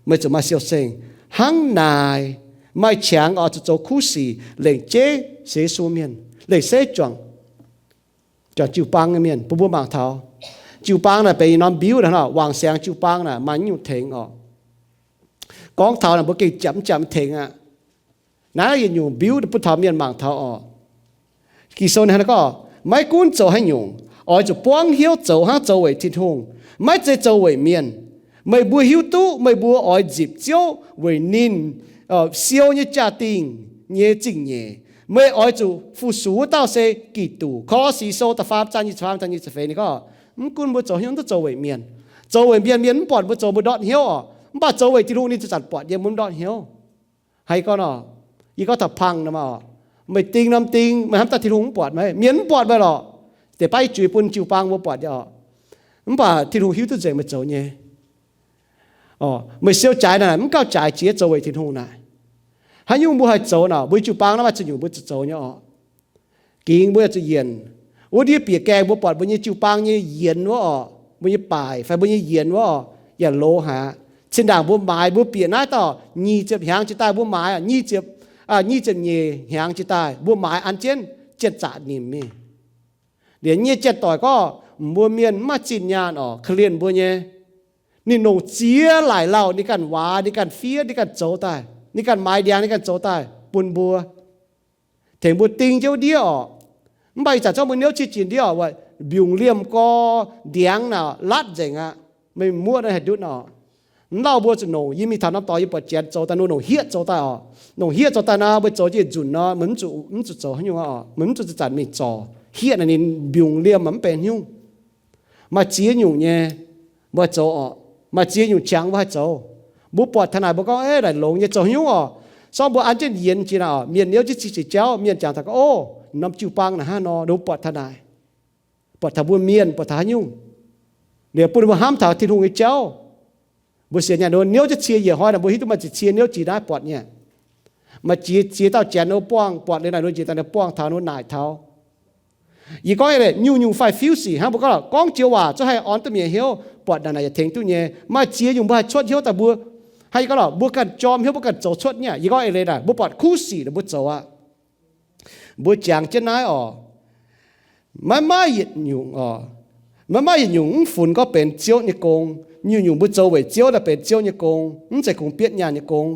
meih zuqc maaih siou-sengh. Hnangv naaic, maaih qangx oix zuqc zoux kuv sic lengc jeiv sienx Yesu mienh, lengc jeiv juangc, juangc jiu-baang nyei mienh bun mbuo mangc taux. Jiu-baang naaic benx norm mbiuv naaic, wangc siangx jiu-baang naaic maaih nyungc tengx oc. Gorngv taux naaic mbuo gengh japc mv japc tengx aqv. Naaiv yietc nyungc mbiuv bun taux mienh mangc taux oc. Ging-Sou ninh hnangv naaiv gorngv, maiv gunv zoux haaix nyungc, oix zuqc buangv hnyouv zoux hnangv zoux weic Tin-Hungh, maiv zeiz zoux weic mienh. Meih mbuo hiuv duqv meih mbuo oix nzipc Ziouv weic ninh siou nyei jaa-dingh nyei zingh nyeic. Meih oix zuqc fu-sux wuov dauh se Giduc. Kolose Sou da'faam zaang nyic ziepc faam, zaang nyic ziepc feix ninh gorngv, mv gunv mbuo zoux haaix nyungc duqv zoux weic mienh. Zoux weic mienh, mienh mv buatc mbuo zoux, mbuo ndortv hnyouv oc. Mv baac zoux weic Tin-Hungh ninh zanc-zanc buatc yiem, mbuo mv ndortv hnyouv. Haiz gorngv nor, yie gorngv taux pang nor maah oc, meih ding norm ding, meih hnamv daaih Tin-Hungh mv buatc meih, mienh mv buatc meih lorqc. Deix baav yie zuiz bun jiu-baang mbuo buatc nyei oc. Mv baac Tin-Hungh hiuv duqv nzengc meih zoux nyei. Meih siou jaaix naaic mv gauh jaaix jiex zoux weic Tin-Hungh naaic. Haaix nyungc mbuo haih zoux nor, mbuo jiu-baang naaiv maaih ziex nyungc mbuo zuqc zoux nyei oc. Gingx mbuo yaac zuqc yienc. Wuov ndiev bieqc gaengh mbuo buatc mbuo nyei jiu-baang nyei yienx wuov oc, mbuo nyei baaic fai mbuo nyei yienx wuov oc, yaac loz haic aqv. Zinh ndaangc mbuo maaiz, mbuo bieqc naaiv dauh nyic ziepc hnyangx jiex daaih, mbuo maaiz nyic ziepc, nyic ziepc nyeic hnyangx jiex daaih, mbuo maaiz an jienv janx-zaqc nimc mingh. Liemh nyei janx-doic gorngv, mbuo mienh mv maaih zinh nyaanh oc, korv-lienh mbuo nyei. Ninh longc ziex laaic lauh ninh ganh waaz, ninh ganh fiev, ninh ganh zoux daaih, ninh ganh maaiz ndiangx, ninh ganh zoux daaih bun mbuo, tengx mbuo ding jienv wuov ndiev oc. Mv baac ih zanc zorqv mbuo niouv qiex jiez ndiev oc, mbiungc liemh gorx ndiangx naaic latv nzengc aqv. Meih muoqv naaiv haih ndutv oc. Mv lauh mbuo zuqc nongc. Yie mingh taux norm dorngx yie buatc Janx zoux daaih, ninh nongc hieqv zoux daaih oc. Nongc hieqv zoux daaih nor, mbuo zoux jienv nzunc nor, mv zuqc zoux haaix nyungc oc. Mbuo mv zuqc zanc-zanc mingh zorc. Hieqv naaic ninh mbiungc liemh maah, mv benx nyungc. Maaih ziex nyungc nyei mbuo haih zoux oc. Maaih ziex nyungc qangx mbuo haih zoux. Mbuo buatc taux naaic mbuo gorngv, Eix, naaic longx nyei, zoux haaix nyungc oc? Sorng mbuo an jienv yienx jiex naaic oc. Mienh niouv jienv cie ziepc jauv, mienh jangx taux gorngv, Ov, norm jiu-baang naaic hnangv nor. Ninh mbuo buatc taux naaic, buatc taux mbuo mienh, buatc taux haaix nyungc, liuz bun mbuo hnamv taux Tin-Hungh nyei jauv. Mbuo sienx nyanc, ninh mbuo niouv jienv cie yietc hnoi naaic, mbuo hiuv duqv maaih ziex cie niouv jiex naaiv buatc nyei. Maaih ziex, ziex dauh Janx ninh mbuo buangh buatc liuz naaic, ninh mbuo njiec daaih ninh buangh taux ninh mbuo naaic taux. Yie gorngv nyei, nyungc-nyungc fai fiuv sic hnangv mbuo gorngv lorqc, gorngv joux waac zungv haih orn duqv mienh hnyouv, buatc naaic naaic yietc tengx duqv nyei. Maaih ziex nyungc mbuo haih cuotv hnyouv daaih mbuo, hnangv yie gorngv lorqc, mbuo ganh jorm hnyouv, mbuo ganh zoux cuotv nyei. Yie gorngv eix leiz naaic, mbuo buatc kuv sic naaic mbuo zoux aqv. Mbuo jangx jienv naaiv oc, maiv maaih yietc nyungc oc, maiv maaih yietc nyungc mv funx gorngv benx Ziouv nyei gong. Nyungc-nyungc mbuo zoux weic Ziouv daaih benx Ziouv nyei gong, mv zeiz kungx bietv nyaanh nyei gong.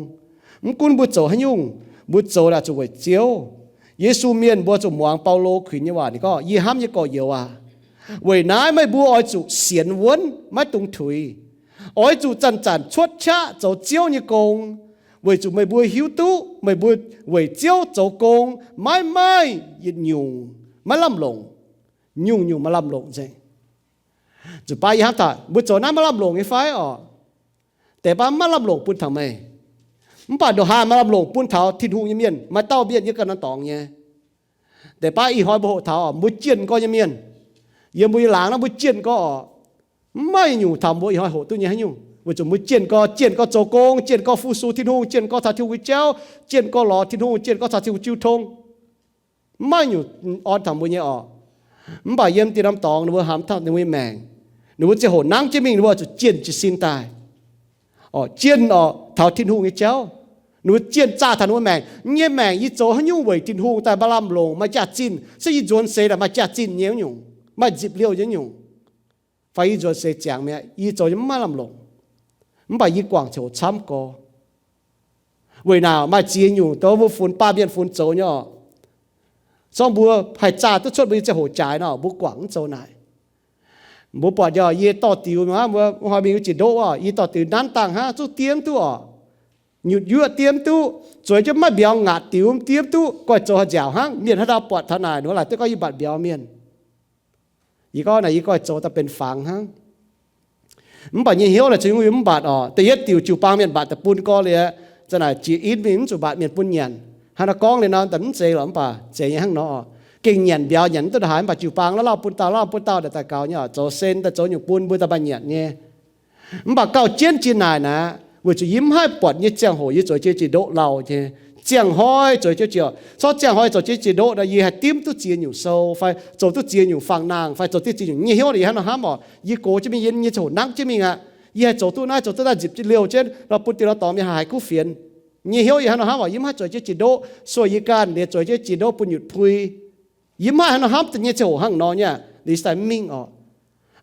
Mv gunv mbuo zoux haaix nyungc, mbuo zoux naaic zuqc weic Ziouv. Yesu Mienh mbuo zuqc muangx Baulo kuinx nyei waac, ninh gorngv, Yie hnamv nyei gorx-youz aac, weic naaiv meih mbuo oix zuqc sienx wuonv, maiv dungx tuix. Oix zuqc zanc-zanc cuotv qaqv zoux Ziouv nyei gong, weic zuqc meih mbuo hiuv duqv meih mbuo weic Ziouv zoux gong maiv maaih yietc nyungc maiv lamh longc. Nyungc-nyungc maaih lamh longc nzengc. Nzunc baav yie hnamv taux mbuo zoux naaiv maiv lamh longc nyei fai oc? Deix baav maiv lamh longc bun taux meih. Mv baac ndongc haaix maaih lamh longc bun taux Tin-Hungh nyei mienh, maaih dauh mienh yiem ganh norm dorngx nyei. Deix baav ih hnoi mbuo hoqc taux oc, mbuo jienh gorx nyei mienh. Yiem mbuo nyei laangz naaiv mbuo jienh gorx oc, mv maaih nyungc taux mbuo ih hnoi hoqc duqv nyei haaix nyungc, weic zuqc mbuo jienh gorx, jienh gorx zoux gong, jienh gorx fu-sux Tin-Hungh, jienh gorx caux Tin-Hungh nyei jauv, jienh gorx lorz Tin-Hungh, jienh gorx caux Tin-Hungh jiu tong. Mv maaih nyungc orn taux mbuo nyei oc. Mv baac yiem dinh norm dorngx ninh mbuo hnamv taux ninh mbuo nyei maengc, ninh mbuo ziangh hoc nangv jienv mingh, ninh mbuo zuqc jienh jiez sin daaih oc, jienh oc taux Tin-Hungh nyei jauv. Ninh mbuo jienh zaah taux ninh mbuo maengc. Yie nyei maengc yie zoux haaix nyungc weic Tin-Hungh daaih maaih lamh longc, maaih jaax-zinh, se yie nzuonx seix daaih maaih jaax-zinh nyei nyungc, maaih nzipc liouh nyei nyungc, fai yie nzuonx seix ziangx mi'aqv, yie zoux nyei mv maaih lamh longc. Mv baac yie guangc ziangh hoc camv gorx. Weic naaic maaih ziex nyungc dongh mbuo funx, baamh mienh funx zoux nyei oc. Zorngv mbuo haih zaah duqv cuotv mbuo nyei ziangh hoc jaaix nor, mbuo guangc mv zoux naaic. Mbuo buatc nyei, yie dorh diux hnangv, mbuo hnoi mingh wuov jiex ndoqv oc, yie dorh diux nanv dangh hnangv, zungv diev mv duqv oc. Nyutc yuoqv diev mv duqv, zueiz jienv maiv mbiauz ngaatc diux diev mv duqv, goiv zoux haaix nziaauc hnangv. Mienh haaix dauh buatc taux naaic, ninh mbuo laaic duqv gorngv yie mbatc mbiauz mienh. Yie gorngv naaic yie goiv zoux daaih benx fangx hnangv. Mv baac nyei hnyouv naaic cingx yie mv mbatc oc. Da'yietv diuc jiu-baang mienh mbatc daaih bun gorx liuz, za'naaic jiex in mingh mv zuqc mbatc mienh bun nyanc. Hnangv naaiv gorngv liuz nor, daaih mv zeiz lorqc, mv baac zeiz nyei hnangv nor oc. Gengh nyanc mbiauz nyanc mv duqv haaix, mv baac jiu-baang la'laauh bun dauh, la'laauh bun dauh daaih daux gaux nyei oc, zoux sen daaih zoux nyungc bun mbuo daaih maaih nyanc nyei. Mv baac gauh jienv jiex naaic naaic, weic zuqc yie mv haih buatc nyei ziangh hoc yie zueiz jienv jiex ndoqv lauh nyei. Ziangh hnoi zueiz jienv jiex, corc ziangh hnoi zueiz jienv jiex ndoqv nor, yie haih dimv duqv ziex nyungc sou, fai zoux duqv ziex nyungc fangx nangh, fai zoux duqv ziex nyungc. Nyei hnyouv yie hnangv nor hnamv oc, yie gox jienv mingh, yie nyei ziangh hoc nangv jienv mingh aqv. Yie haih zoux duqv naaiv, zoux duqv naaiv, nzipc jienv liouh jienv nor, bun dinh nor dorngx mienh haih haiz kuv fienx. Nyei hnyouv yie hnangv nor hnamv oc, yie mv haih zueiz jienv jiex ndoqv, sueih yie ganh liuz zueiz jienv jiex ndoqv bun nyutc pui. Yie mv haih hnangv nor hnamv daaih nyei ziangh hoc hnangv nor nyei, liuz daaih mv mingh oc.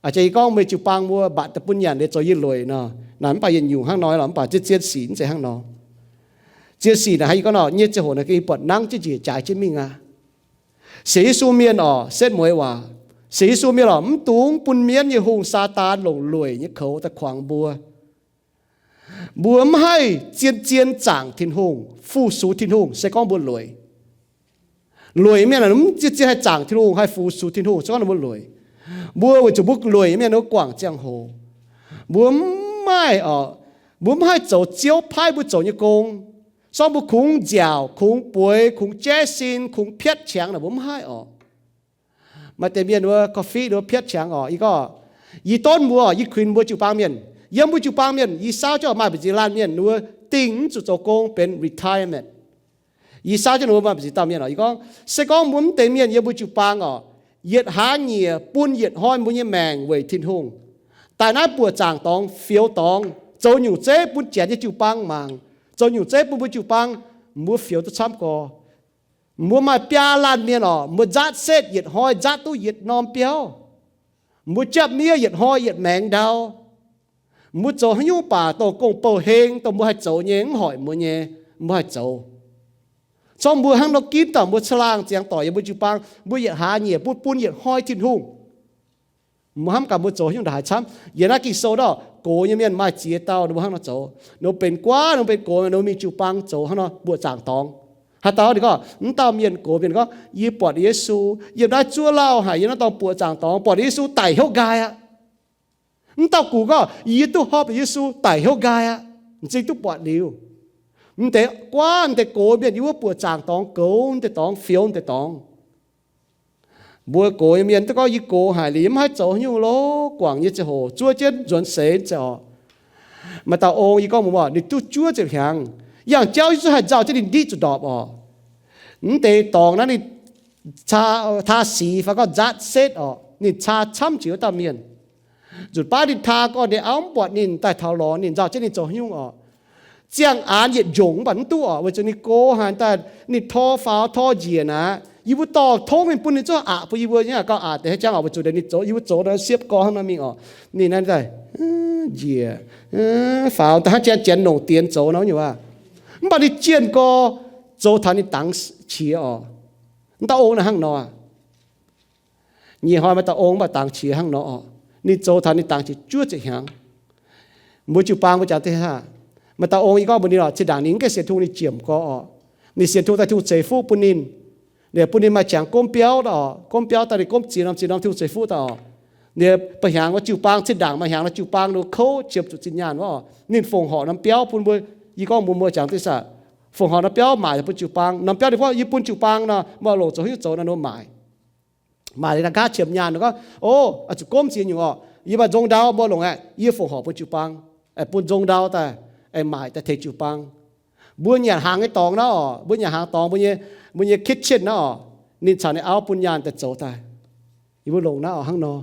Aa, yie gorngv meih jiu-baang mbuo mbatc daaih bun nyanc liuz zoux yie lueic nor, naaic mv baac yietc nyungc hnangv nor lorqc, mv baac zien-zien sic mv zeiz hnangv nor. Zien sic naaic hnangv yie gorngv nor, nyei ziangh hoc naaic yie buatc nangv jienv njiec jaaix jienv mingh aqv. Sienx Yesu mienh oc, setv mueiz waac. Sienx Yesu mienh oc, mv dungx bun mienv nyei hungh, Saadaan, longc lueic nyei koux daaih kuangx mbuo. Mbuo mv haih zien-zien zaangc Tin-Hungh, fu-sux Tin-Hungh, se gorngv mbuo lueic. Lueic mienh mv zien-zien haih zaangc Tin-Hungh, haih fu-sux Tin-Hungh, se gorngv mbuo lueic. Mbuo weic zuqc mbuo lueic mienh mbuo guangc ziangh hoc. Mbuo mv maaih oc, mbuo mv haih zoux Ziouv paaiv mbuo zoux nyei gong. Sorng mbuo kungx nziaauc, kungx bueix, kungx jaiv sin, kungx piatv qangx naaic mbuo mv haih oc. Maaih deix mienh wuov korv-fiqv wuov piatv qangx oc. Yie gorngv, yie donv mbuo, yie kuinx mbuo jiu-baang mienh. Yiem mbuo jiu-baang mienh, yie saauv jienv maaih mbu'ziex laanh mienh wuov dingh mv zuqc zoux gong benx retirement. Yie saauv jienv wuov maaih mbu'ziex dauh mienh oc. Yie gorngv, se gorngv mbuo mv deix mienh yiem mbuo jiu-baang oc, yietc hlaax nyieqc bun yietc hnoi mbuo nyei maengc weic Tin-Hungh, daaih naaiv buoqc zaangc dorngx, fioux dorngx, zoux nyungc zeiv bun janx nyei jiu-baang mangc, zoux nyungc zeiv bun mbuo jiu-baang, mbuo fioux duqv camv gorx. Mbuo maaih biaa laanh mienh oc, mbuo nzaatv setv yietc hnoi nzaatv duqv yietc norm biauv. Mbuo japv miev yietc hnoi yietc maengx ndau. Mbuo zoux haaix nyungc baac dongh gong-bou heng, dongh mbuo haih zoux nyei, mv hoic mbuo nyei, mbuo haih zoux. Corc mbuo hnangv nor ginv daaih mbuo caangh laangh ziangx doic yiem mbuo jiu-baang, mbuo yietc hlaax nyieqc bun, bun yietc hnoi Tin-Hungh. Mbuo hnamv gaax mbuo zoux haaix nyungc ndongc haaix camv. Yiem naaiv Ging-Sou ndau, gox nyei mienh maaih ziex dauh ninh mbuo hnangv nor zoux. Ninh mbuo benx guaav, ninh mbuo benx gox, ninh mbuo mingh jiu-baang zoux hnangv nor mbuoqc zaangc dorngx. Haaix dauh ninh gorngv, mv dauh mienh gox mienh gorngv, yie buatc Yesu yiem naaiv zuov lauh haic, yiem naaiv dorngx buoqc zaangc dorngx, buatc Yesu daic hnyouv nqaai aqv. Mv dauh gux gorngv, yie duqv horpc Yesu daic hnyouv nqaai aqv. M'zing duqv buatc liuz, m'deix guaav, m'deix gox mienh yiem wuov buoqc zaangc dorngx goux m'deix dorngx, fioux m'deix dorngx. Mbuo gox nyei mienh duqv gorngv, yie gox haic liuz, yie mv haih zoux haaix nyungc lorqc. Guangc nyei ziangh hoc zuov jienv nzuonx seix ziangh oc. Maaih dauh ong, yie gorngv mbuox, ninh duqv juov ziepc hnyangx, yangh jauv yie zuqc haih nzauh jienv ninh ndiqv zuqc ndorpc oc. Mv deix dorngx naaiv ninh taa six fai gorngv nzatv setv oc, ninh taa camv jiex wuov dauh mienh. Nzunc baav ninh taa gorngv ninh auv mv buatc ninh daaih taux lorz ninh, nzauh jienv ninh zoux haaix nyungc oc. Ziangh aanx yietc njongc mv baac mv duqv oc, weic zuqc ninh gox haic daaih, ninh tor faaux tor njiec naaic. Yie mbuo dorh tongv mingh bun ninh, zuqc aqc bun yie mbuo nyei gauh aqc deix haic jangv oc, weic zuqc ninh zoux, yie mbuo zoux naaiv siepv gorx hnangv nor mingh oc. Ninh naaiv daaih njiec faaux daaih hnangv janx, janx nongc dienx zoux nor nyungc aav. Mv baac ninh jienh gorx zoux taux ninh dangx qiex oc. Mv dauh ong naaiv hnangv nor. Nyei hnoi maaih dauh ong mv baac dangx qiex hnangv nor oc. Ninh zoux taux ninh dangx qiex juov ziepc hnyangx. Mbuo jiu-baang mbuo jangx deix hnangv. Maaih dauh ong yie gorngv mbuox ninh oc, zinh ndaangc ninh mv gaengh sienx Tin-Hungh ninh jiemc gorx oc. Ninh sienx Tin-Hungh daaih Tin-Hungh ceix fuqv bun ninh. Ninh bun ninh maaih qangx gomv biauv daaih oc, gomv biauv daaih ninh gomv ziex norm ziex norm Tin-Hungh ceix fuqv daaih oc. Ninh ba'hnyangx wuov jiu-baang, zinh ndaangc maaih hnyangx nor jiu-baang ninh kouv qiemx zuqc zinh nyaanh wuov oc. Ninh fongc horc norm biauv bun mbuo, yie gorngv mbuox mbuo jangx deix hnangv. Fongc horc norm biauv maaic bun jiu-baang, norm biauv ninh gorngv yie bun jiu-baang nor, meih longc zoux haaix nyungc zoux nor, ninh mbuo maaic. Maaic liuz naaic nqa'haav qiemx nyaanh nor gorngv, o, zuqc gomv ziex nyungc oc. Yie maaih nzong ndau mbuo longc aqv, yie fongc horc bun jiu-baang, aengx bun nzong ndau daaih, aengx maaic daaih tengx jiu-baang. Mbuo nyanc hnaangx nyei dorngx naaiv oc, mbuo nyanc hnaangx dorngx, mbuo nyei, mbuo nyei kitchen naaiv oc, ninh caux ninh auv bun nyaanh daaih zoux daaih. Yie mbuo longc naaiv oc hnangv nor.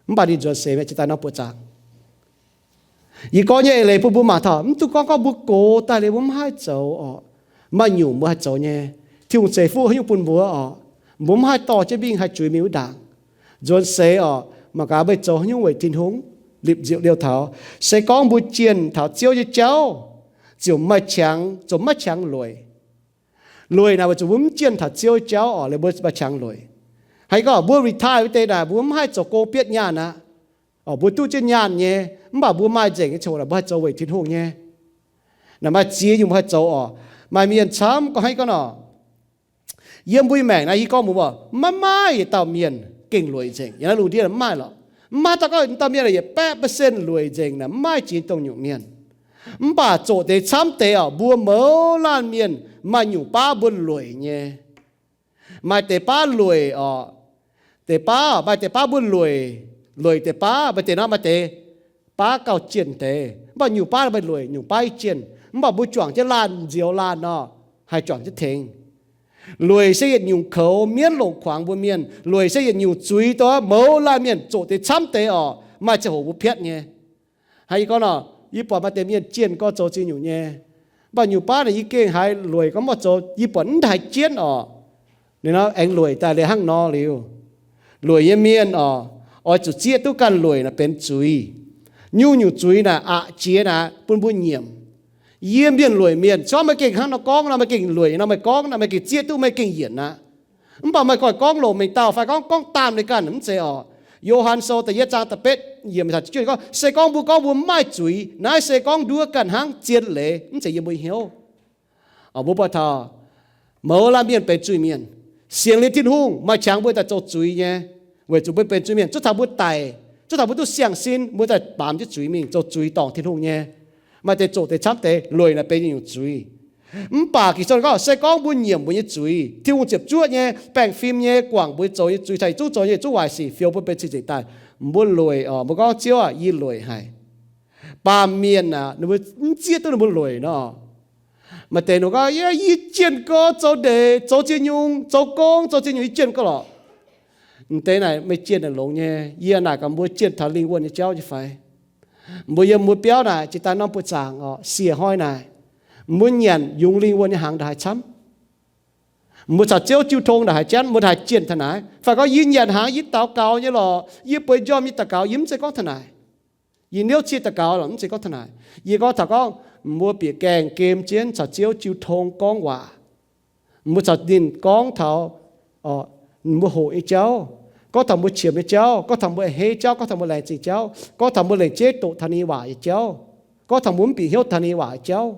Mv baac ninh nzuonx seix mi'aqv, jiex daaih norm buoqc zaangc. Yie gorngv nyei eix leiz bun mbuo mangc taux, mv dungx gorngv gorngv mbuo gox daaih liuz mbuo mv haih zoux oc. Maaih nyungc mbuo haih zoux nyei. Tin-Hungh ceix fuqv haaix nyungc bun mbuo oc, mbuo mv haih dorh jienv mingh haih zuiz mingh wuov ndaangc. Nzuonx seix oc, mangc gaax meih zoux haaix nyungc weic Tin-Hungh, lipc nziuc liouh taux. Se gorngv mbuo jienh taux Ziouv nyei jauv, ziouc maaih qangx, ziouc maiv qangx lueic. Lueic naaic weic zuqc mbuo mv jienh taux Ziouv nyei jauv oc, liuz mbuo maaih qangx lueic. Haaix gorngv mbuo retire wuov deix naaic mbuo mv haih zoux gong bietv nyaanh aqv. Mbuo duqv jienv nyaanh nyei, mv baac mbuo maaih nzengc nyei ziangh hoc naaic mbuo haih zoux weic Tin-Hungh nyei. Naaic maaih ziex nyungc mbuo haih zoux oc. Maaih mienh camv gorngv haaix gorngv nor, yiem mbuo nyei maengc naaiv yie gorngv mbuox mbuo, maiv maaih yietc dauh mienh gengh lueic nzengc. Yiem naaiv lungh ndiev mv maaih lorqc. Mv maaih dauh gorngv dauh mienh yietc baeqv percent lueic nzengc naaic, mv maaih jiex dongh nyungc mienh. Mv baac zoqc deix camv deix oc, mbuo mouz laanh mienh maaih nyungc baav mbuo lueic nyei. Maaih deix baav lueic oc. Deix baav, maaih deix baav mbuo lueic, lueic deix baav, maaih deix nor maaih deix baav gauh jienh deix. Mv baac nyungc baav maaih lueic, nyungc baav jienh. Mv baac mbuo juangc jienv laanh nzioux laanh nor, haih juangc jienv tengx. Lueic se yietc nyungc koux mienv longc kuangx mbuo mienh. Lueic se yietc nyungc zuiz dongh mouz laanh mienh zoqc deix camv deix oc, maaih ziangh hoc mbuo piatv nyei. Hnangv yie gorngv nor, yie buatc maaih deix mienh jienh gorx zoux ziex nyungc nyei. Mv baac nyungc baav naaic yie gengh haiz lueic gorngv mv zoux, yie buatc mv haiz jienv oc. Ninh nor aengx lueic daaih liuz hnangv nor liuz. Lueic nyei mienh oc, oix zuqc zieqv duqv ganh lueic naaic benx zuiz. Nyungc-nyungc zuiz naaic aqc jiex naaic bun mbuo nyiemc. Yie mienh lueic mienh, se gorngv meih gengh hnangv nor gorngv nor, meih gengh lueic nor meih gorngv naaic, meih gengh zieqv duqv meih gengh yienc aqv. Mv baac meih oix gorngv longc mengh dauh fai gorngv, gorngv daanh meih ganh mv zeiz oc. Yo^han Sou da'yietv zaang da'betv yiemc gorngv, se gorngv mbuo gorngv mbuo mv maaih zuiz, naaiv se gorngv nduov ganh hnangv zien leiz, mv zeiz yiem mbuo hnyouv. Mbuo buatc taux mouz laanh mienh benx zuiz-mienh, sienx liuz Tin-Hungh maaih qangx mbuo daaih zoux zuiz nyei, weic zuqc mbuo benx zuiz-mienh, zuov taux mbuo daic, zuov taux mbuo duqv siang-sin, mbuo daaih baamz jienv zuiz mingh zoux zuiz dorngc Tin-Hungh nyei. Maaih deix zoqc deix camv deix lueic naaic benx nyungc zuiz. Mv baac Ging-Sou gorngv, se gorngv mbuo nyiemc mbuo nyei zuiz, Tin-Hungh ziepc zuoqv nyei, baengh fim nyei, guangc mbuo zoux nyei zuiz, caux yietc zungv zoux nyei yietc zungv waaic sic, fioux mbuo benx cing-nzengc daaih, mbuo lueic oc. Mbuo gorngv Ziouv aah, yie lueic haic. Baamh mienh aah, ninh mbuo mv zieqv duqv ninh mbuo lueic nor. Maaih deix ninh gorngv, yie jienh gorx zoux ndeic, zoux ziex nyungc, zoux gong, zoux ziex nyungc, yie jienh gorx lorqc. M'deix naaic meih jienh naaic longx nyei. Yie naaic gaax mbuo jienh taux lingh wuonh nyei jauv nyei fai? Mbuo yiem mbuo biauv naaic jiex daaih norm buoqc zaangc oc, siec hnoi naaic, mbuo nyanc yungz lingh wuonh nyei hnaangx ndongc haaix camv? Mbuo caux Ziouv jiu tong ndongc haaix janv? Mbuo ndongc haaix jienh taux naaic? Fai gorngv yie nyanc hnaangx, yie daux gaux nyei lorqc, yie bueix njormh nyei daux gaux, yie mv zeiz gorngv taux naaic. Yie niouv cie daux gaux lorqc, mv zeiz gorngv taux naaic. Yie gorngv taux gorngv mbuo bieqc gaengh gem jienv caux Ziouv jiu tong gorngv waac. Mbuo caux ninh gorngv taux mbuo hoqc nyei jauv, Gorngv taux mbuo qiemx nyei jauv, gorngv taux mbuo a'hneiv jauv, gorngv taux mbuo laengz zingh jauv, gorngv taux mbuo lengc jeiv doqc taux ninh nyei waac nyei jauv, gorngv taux mbuo mv bieqc hnyouv taux ninh nyei waac nyei jauv,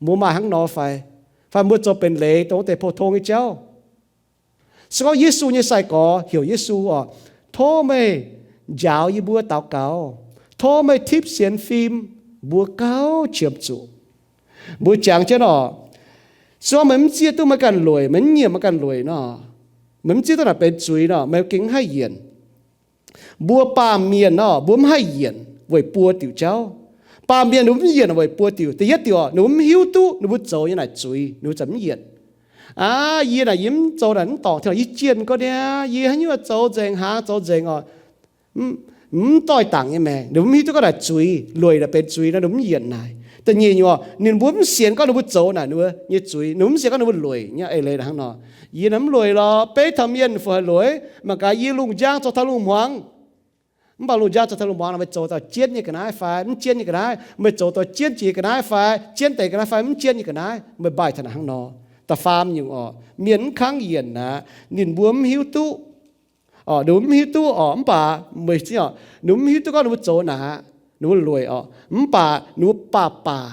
mbuo maaih hnangv nor fai? Fai mbuo zoux benx leiz dongh wuov deix pou-tong nyei jauv? Se gorngv Yesu nyei sai-gorx heuc Yesu oc, tov meih njaaux yie mbuo daux gaux, tov meih tipv sienx fim, mbuo gauh qiemx zuqc. Mbuo jangx jienv oc, se gorngv meih mv zieqv duqv meih ganh lueic, meih mv nyiemc meih ganh lueic nor, meih mv zieqv duqv naaic benx zuiz nor, meih gengh mv haih yienc. Mbuo baamh mienh nor, mbuo mv haih yienc weic buo diuc jauv. Baamh mienh ninh mbuo mv yienc weic buo diuc. Da'yietv diuc oc, ninh mbuo mv hiuv duqv ninh mbuo zoux nyei naaic zuiz, ninh mbuo ziouc mv yienc. Aav, yie naaic yie mv zoux naaic mv dorngc, yie jienh gorngv niaa, yie haaix nyungc zoux nzengc, hnaangx zoux nzengc oc, mv doix-dangc nyei maengc. Ninh mbuo mv hiuv duqv gorngv naaic zuiz, lueic naaic benx zuiz nor, ninh mbuo mv yienc naaic. Da'nyeic nyungc oc, ninh mbuo mv sienx gorngv ninh mbuo zoux naaic ninh mbuo nyei zuiz, ninh mbuo mv sienx gorngv ninh mbuo lueic nyei. Eix leiz naaic hnangv nor, yie naaic mv lueic lorqc, beiv taux mienh fungc haih lueic, mangc gaax yie lungh njang zoux taux lungh hmuangx. Mv baac lungh njang zoux taux lungh hmuangx nor, meih zoux dauh jienv nyei ga'naaiv fai mv jienv nyei ga'naaiv? Meih zoux dauh jienv jiex ga'naaiv fai jienv deix ga'naaiv fai mv jienv nyei ga'naaiv? Meih maaih taux naaic hnangv nor. Da'faam nyungc oc, mienh mv kangv yienc aqv, ninh mbuo mv hiuv duqv. Ninh mbuo mv hiuv duqv oc, mv baac meih zingh oc, ninh mbuo mv hiuv duqv gorngv ninh mbuo zoux naaic, ninh mbuo lueic oc, mv baac ninh mbuo baac baac,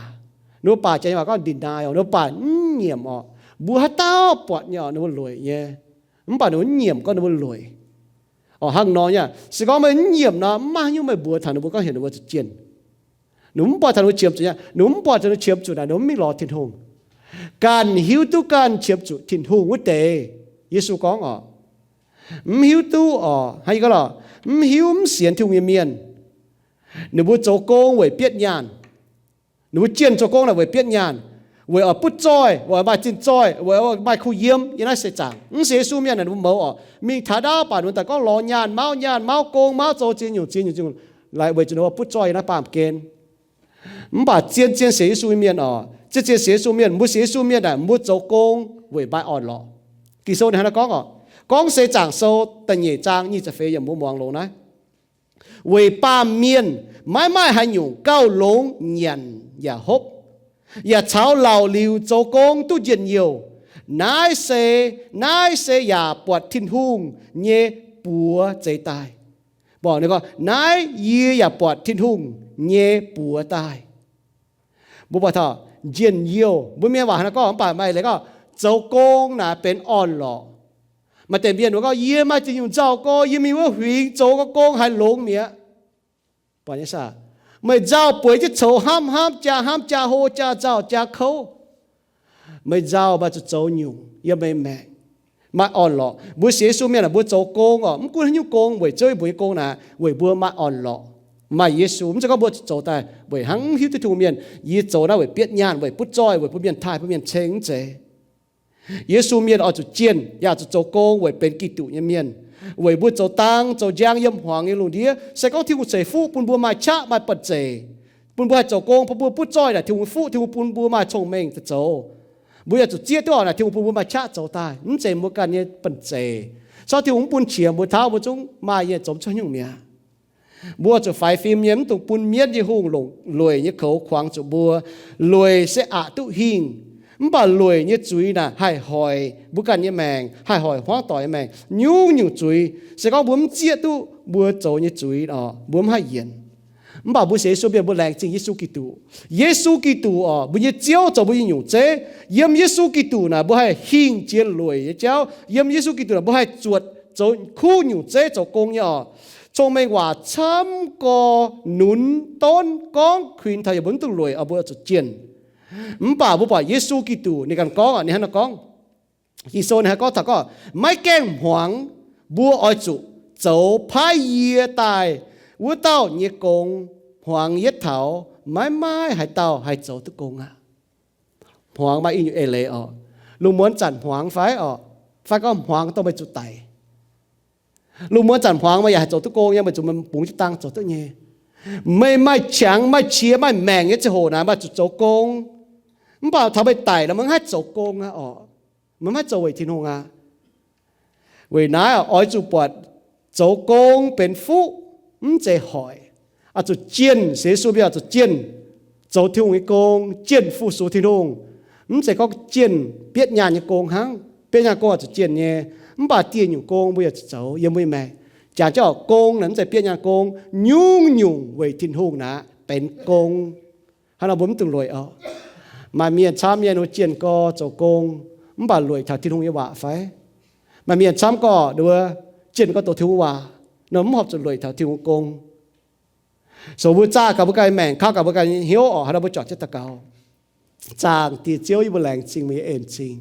ninh mbuo baac jaax nyei waac gorngv deny oc, ninh mbuo baac mv nyiemc oc. Mbuo haaix dauh buatc nyei oc, ninh mbuo lueic nyei, mv baac ninh mbuo mv nyiemc gorngv ninh mbuo lueic oc. Hnangv nor nyei, se gorngv meih mv nyiemc nor, mv maaih haaix nyungc meih mbuox taux ninh mbuo gorngv heuc ninh mbuo zuqc jienh. Ninh mbuo mv buatc taux ninh mbuo qiemx zuqc nyei, ninh mbuo mv buatc taux ninh mbuo qiemx zuqc naaic, ninh mbuo mv mingh lorz Tin-Hungh. Ganh hiuv duqv ganh qiemx zuqc Tin-Hungh wuov deix, Yesu gorngv oc, mv hiuv duqv oc, hnangv yie gorngv lorqc, mv hiuv mv sienx Tin-Hungh nyei mienh, ninh mbuo zoux gong weic bietv nyaanh. Ninh mbuo jienh zoux gong naaic weic bietv nyaanh, weic oix butv zoih, weic oix maaih zinh zoih, weic oix maaih kuh yiem yiem naaiv seix zaangc. Mv sienx Yesu mienh naaic ninh mbuo mouz oc, mingh taux ndaauv baac ninh mbuo daaih gorngv lorz nyaanh mauv, nyaanh mauv, gong mauv, zoux ziex nyungc ziex nyungc ziex nyungc, weic zuqc ninh mbuo butv zoih yiem naaiv baamh gen. Mv baac zien-zien sienx Yesu nyei mienh oc, zien-zien sienx Yesu mienh, mbuo sienx Yesu mienh naaic, mbuo zoux gong weic maaih orn-lorqc. Ging-Sou ninh hnangv naaiv gorngv oc, gorngv Seix Zaangc Sou da'nyeic zaang nyic ziepc feix yiemc, mbuo muangx longx naaiv. Weic baamh mienh maiv maaih haaix nyungc gauh longx nyanc yaac hopv, yaac caux laauc liuz zoux gong duqv njien-youh. Naaiv se, naaiv se yaac buatc Tin-Hungh nyei buoz zeix daaih. Mborqv ninh gorngv, naaiv yie yaac buatc Tin-Hungh nyei buoz daaih. Mbuo buatc taux njien-youh, mbuo mienh waac hnangv naaiv gorngv, mv baac maaih leiz gorngv zoux gong naaic benx orn-lorqc. Maaih deix mienh wuov gorngv, yie maaih ziex nyungc nzauh gorx, yie mingh wuov huingx zoux gong haih longx mi'aqv. Meih nzauh bueix jienv coux hnamv hnamv, jaa hnamv jaa hlo, jaa nzauh jaa kouv. Meih nzauh maaih zuqc zoux nyungc yiem meih maengc, maaih orn-lorqc. Mbuo sienx Yesu mienh aah, mbuo zoux gong oc, mv gunv haaix nyungc gong, weic Ziouv nyei mbuox nyei gong naaic, weic mbuo maaih orn-lorqc, maaih Yesu. Mv zeiz gorngv mbuo zoux daaih weic hnangv mv hiuv duqv Tin-Hungh mienh. Yie zoux naaiv weic bietv nyaanh, weic butv zoih, weic bun mienh taaih, bun mienh ceng, mv zeiz. Yesu mienh oix zuqc jienh, yaac zuqc zoux gong weic benx Giduc nyei mienh, weic mbuo zoux dang zoux njang yiem hmuangx nyei lungh ndiev. Se gorngv Tin-Hungh ceix fuqv bun mbuo maaih qaqv maaih banh-zeic, bun mbuo haih zoux gong, bun mbuo butv zoih naaic, Tin-Hungh fuqv, Tin-Hungh bun mbuo maaih cong-mengh daaih zoux. Mbuo yaac zuqc zieqv duqv oc naaic, Tin-Hungh bun mbuo maaih qaqv zoux daaih, mv zeiz mbuo ganh nyei banh-zeic. Se gorngv Tin-Hungh mv bun qiex mbuo, taux mbuo zungv maaih nyei zomx cuotv nyungc mi'aqv. Mbuo zuqc faix fim nyei, mv dungx bun mienv nyei hungh longc lueic nyei koux kuangx zuqc mbuo. Lueic se aqc duqv hingh, mv baac lueic nyei zuiz naaic haih hoic mbuo ganh nyei maengc, haih hoic hmuangv doic nyei maengc. Nyungc-nyungc zuiz, se gorngv mbuo mv zieqv duqv mbuo zoux nyei zuiz oc, mbuo mv haih yienc. Mv baac mbuo sienx Yesu mienh mbuo laengz zingh Yesu Giduc. Yesu Giduc oc, mbuo nyei Ziouv zoux mbuo nyei nyungc zeiv. Yiem Yesu Giduc naaic mbuo haih hingh jiex lueic nyei jauv. Yiem Yesu Giduc naaic mbuo haih zuotc zoux kuv nyungc zeiv zoux gong nyei oc. Cong-mengh waac camv gorx nunz donv gorngv kuinx taux yaac mbuo mv duqv lueic oc, mbuo zuqc jienh. Mv baac mbuo buatc Yesu Giduc ninh ganh gorngv oc, ninh hnangv naaiv gorngv, Ging-Sou ninh hnangv gorngv taux gorngv, maiv gaengh hmuangx mbuo oix zuqc zoux paaiv yie daaih wuov dauh nyei gong. Hmuangx yietv taux maiv maaih haaix dauh haih zoux duqv gong aqv. Hmuangx maaih i nyungc eix leiz oc. Lungh muonz zanc hmuangx fai oc, fai gorngv hmuangx dongh meih zuqc daic. Lungh muonz zanc hmuangx meih yaac haih zoux duqv gong nyei, meih zuqc meih bungx jienv dang zoux duqv nyei. Meih maaih qangx maaih qiex maaih maengc nyei ziangh hoc naaic, meih zuqc zoux gong. Mv baac taux meih daic nor, meih mv haih zoux gong aqv oc. Meih mv haih zoux weic Tin-Hungh aqv. Weic naaiv oix zuqc buatc zoux gong benx fuqv, mv zeiz hoic. Oix zuqc jienh, sienx Yesu mienh oix zuqc jienh zoux Tin-Hungh nyei gong, jienh fu-sux Tin-Hungh. Mv zeiz gorngv jienh bietv nyaanh nyei gong hnangv. Bietv nyaanh gong oix zuqc jienh nyei. Mv baac dieh nyungc gong mbuo yaac zoux yiem mbuo nyei maengc. Jangx jienv oc, gong naaic mv zeiz bietv nyaanh gong, nyungc-nyungc weic Tin-Hungh naaic benx gong. Hnangv nor mbuo mv dungx lueic oc. Maaih mienh camv nyei ninh mbuo jienh gorx zoux gong, mv baac lueic taux Tin-Hungh nyei waac fai? Maaih mienh camv gorx ninh mbuo jienh gorx doqc Tin-Hungh waac, nor mv horpc zuqc lueic taux Tin-Hungh gong. So mbuo zaah gaax mbuo ganh maengc, kaux gaax mbuo ganh nyei hnyouv oc. Hnangv nor mbuo juangc jienv daux gaux. Zaangc Diex Ziouv, yie mbuo laengz zingh meih nyei en zingh.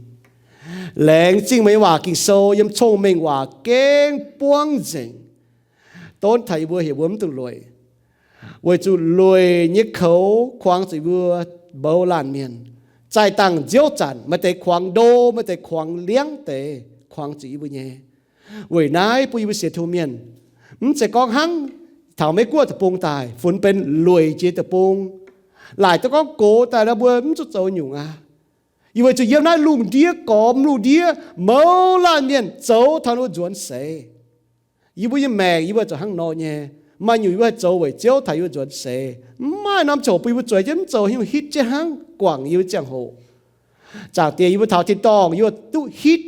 Laengz zingh meih nyei waac Ging-Sou yiem cong-mengh waac gengh buangv nzengc, donv taux yie mbuo heuc mbuo mv dungx lueic. Weic zuqc lueic nyei koux kuangx zuqc yie mbuo mouz laanh mienh. Zaih dangh nziouv zanc maaih deix kuangx ndo, maaih deix kuangx liangv deix kuangx zuqc yie mbuo nyei. Weic naaiv bun yie mbuo sienx Tin-Hungh mienh, mv zeiz gorngv hnangv taux Meiv-Guoqv deic-bung daaih funx benx lueic jiex deic-bung, laaic duqv gorngv gox daaih nor mbuo mv zuqc zoux nyungc aqv. Yie mbuo zuqc yiem naaiv lungh ndiev gormx lungh ndiev mouz laanh mienh zoux taux ninh mbuo nzuonx seix. Yie mbuo nyei maengc yie mbuo zuqc hnangv nor nyei. Maaih nyungc yie mbuo haih zoux weic Ziouv taux yie mbuo nzuonx seix. Mv maaih norm ziangh hoc bun yie mbuo zueiz jienv mv zoux, hiuv hitv jienv hnangv guangc yie mbuo ziangh hoc. Zaangc Diex, yie mbuo taux tin-dorngh yie mbuo duqv hitv,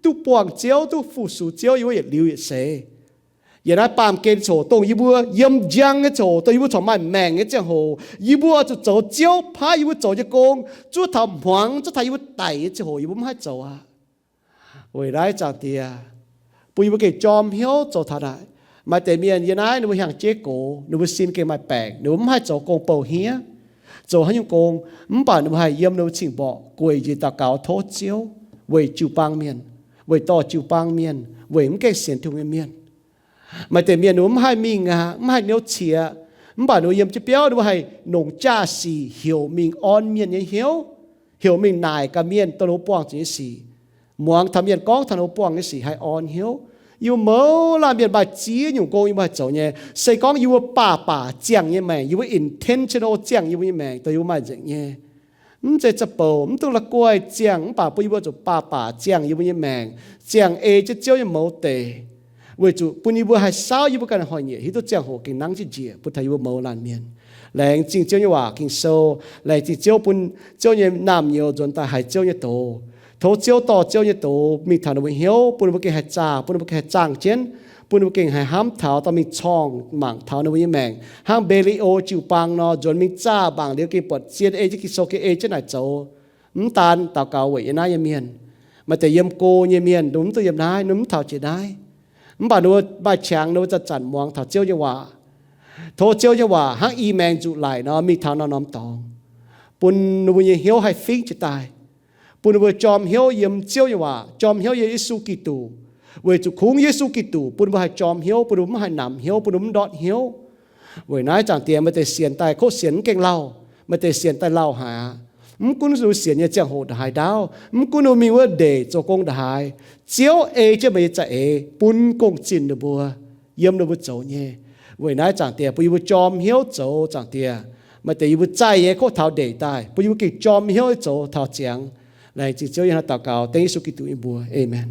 duqv buangh Ziouv, duqv fu-sux Ziouv, yie mbuo yietc liuz yietc seix. Yiem naaiv baamh gen ziangh hoc dongh yie mbuo yiem njang nyei ziangh hoc, dongh yie mbuo corc maaih maengc nyei ziangh hoc, yie mbuo zuqc zoux Ziouv paaiv yie mbuo zoux nyei gong, zuov taux hmuangx, zuov taux yie mbuo daic nyei ziangh hoc yie mbuo mv haih zoux aqv. Weic naaiv Zaangc Diex, bun yie mbuo gengh jorm hnyouv zoux taux naaic. Maaih deix mienh yiem naaiv ninh mbuo hiaangx jeiv gox, ninh mbuo sin gengh maaih baengc, ninh mbuo mv haih zoux gong bouh hniev, zoux haaix nyungc gong, mv baac ninh mbuo haih yiem ninh mbuo cing-mborqc gueic njiec daux gaux tov Ziouv weic jiu-baang mienh, weic dorh jiu-baang mienh, weic mv gaengh sienx Tin-Hungh nyei mienh. Maaih deix mienh ninh mbuo mv haih mingh aqv, mv haih niouv ciex, mv baac ninh mbuo yiem jienv biauv ninh mbuo haih nongc jaa-sic heuc mingh orn mienh nyei hnyouv, heuc mingh naaic gaax mienh dongh ninh mbuo buangh zuqc nyei sic, muangx taux mienh gorngv taux ninh mbuo buangh nyei sic haih orn hnyouv. Yie mbuo mouz laanh mienh maaih ziex nyungc gong yie mbuo haih zoux nyei. Se gorngv yie mbuo baac baac ziangh nyei maengc, yie mbuo intentional ziangh yie mbuo nyei maengc dongh yie mbuo maaih nzengc nyei. Mv zeiz za'bouc, mv dungx la'guaih ziangh, mv baac bun yie mbuo zuqc baac baac ziangh yie mbuo nyei maengc, ziangh ei jienv Ziouv nyei mouz deic, weic zuqc bun yie mbuo haih saauv yie mbuo ganh hoic nyieqc hiuv duqv ziangh hoc gengh nangv jienv njiec bun taux yie mbuo mouz laanh mienh. Laengz zingh Ziouv nyei waac Ging-Sou. Laengz zingh Ziouv bun Ziouv nyei naamh nyouz nzuonx daaih haiz Ziouv nyei doz. Tov Ziouv dorh Ziouv nyei doz mingh taux ninh mbuo hnyouv, bun ninh mbuo gengh haih zaah, bun ninh mbuo gengh haih zaangh jienv, bun ninh mbuo gengh haih hnamv taux dorh mingh corngh mangc taux ninh mbuo nyei maengc, hnangv Mbe^li^o jiu-baang nor, nzuonx mingh zaah mangc liuz gengh buatc zien ei jienv Ging-Sou gengh ei jienv naaic zoux. Mv daan daux gaux weic yiem naaiv nyei mienh. Maaih deix yiem go nyei mienh, ninh mbuo mv duqv yiem naaiv, ninh mbuo mv taux jiex naaiv. Mv baac ninh mbuo maaih qangx ninh mbuo zanc-zanc muangx taux Ziouv nyei waac. Tov Ziouv nyei waac hnangv i maengx nzuqc laic nor mingh taux norm-norm dorngx, bun ninh mbuo nyei hnyouv haih fingv jiez daaih, bun ninh mbuo jorm hnyouv yiem Ziouv nyei waac, jorm hnyouv yiem Yesu Giduc, weic zuqc kungx Yesu Giduc bun ninh mbuo haih jorm hnyouv, bun ninh mbuo mv haih namx hnyouv, bun ninh mbuo mv ndortv hnyouv. Weic naaiv Zaangc Diex, maaih deix sienx daaih kov sienx mv gaengh lauh, maaih deix sienx daaih lauh haic aqv. Mv gunv ninh mbuo sienx nyei ziangh hoc ndongc haaix ndaauv, mv gunv ninh mbuo mingh wuov ndeic zoux gong ndongc haaix, Ziouv ei jienv meih nyei za'eix bun gong-zinh ninh mbuo, yiem ninh mbuo zoux nyei. Weic naaiv Zaangc Diex, bun yie mbuo jorm hnyouv zoux, Zaangc Diex. Maaih deix yie mbuo zaih nyei kov taux ndeic daaih, bun yie mbuo gengh jorm hnyouv zoux taux ziangx. Laengz zingh Ziouv, yie hnangv daux gaux dengv Yesu Giduc nyei mbuox. Aamen.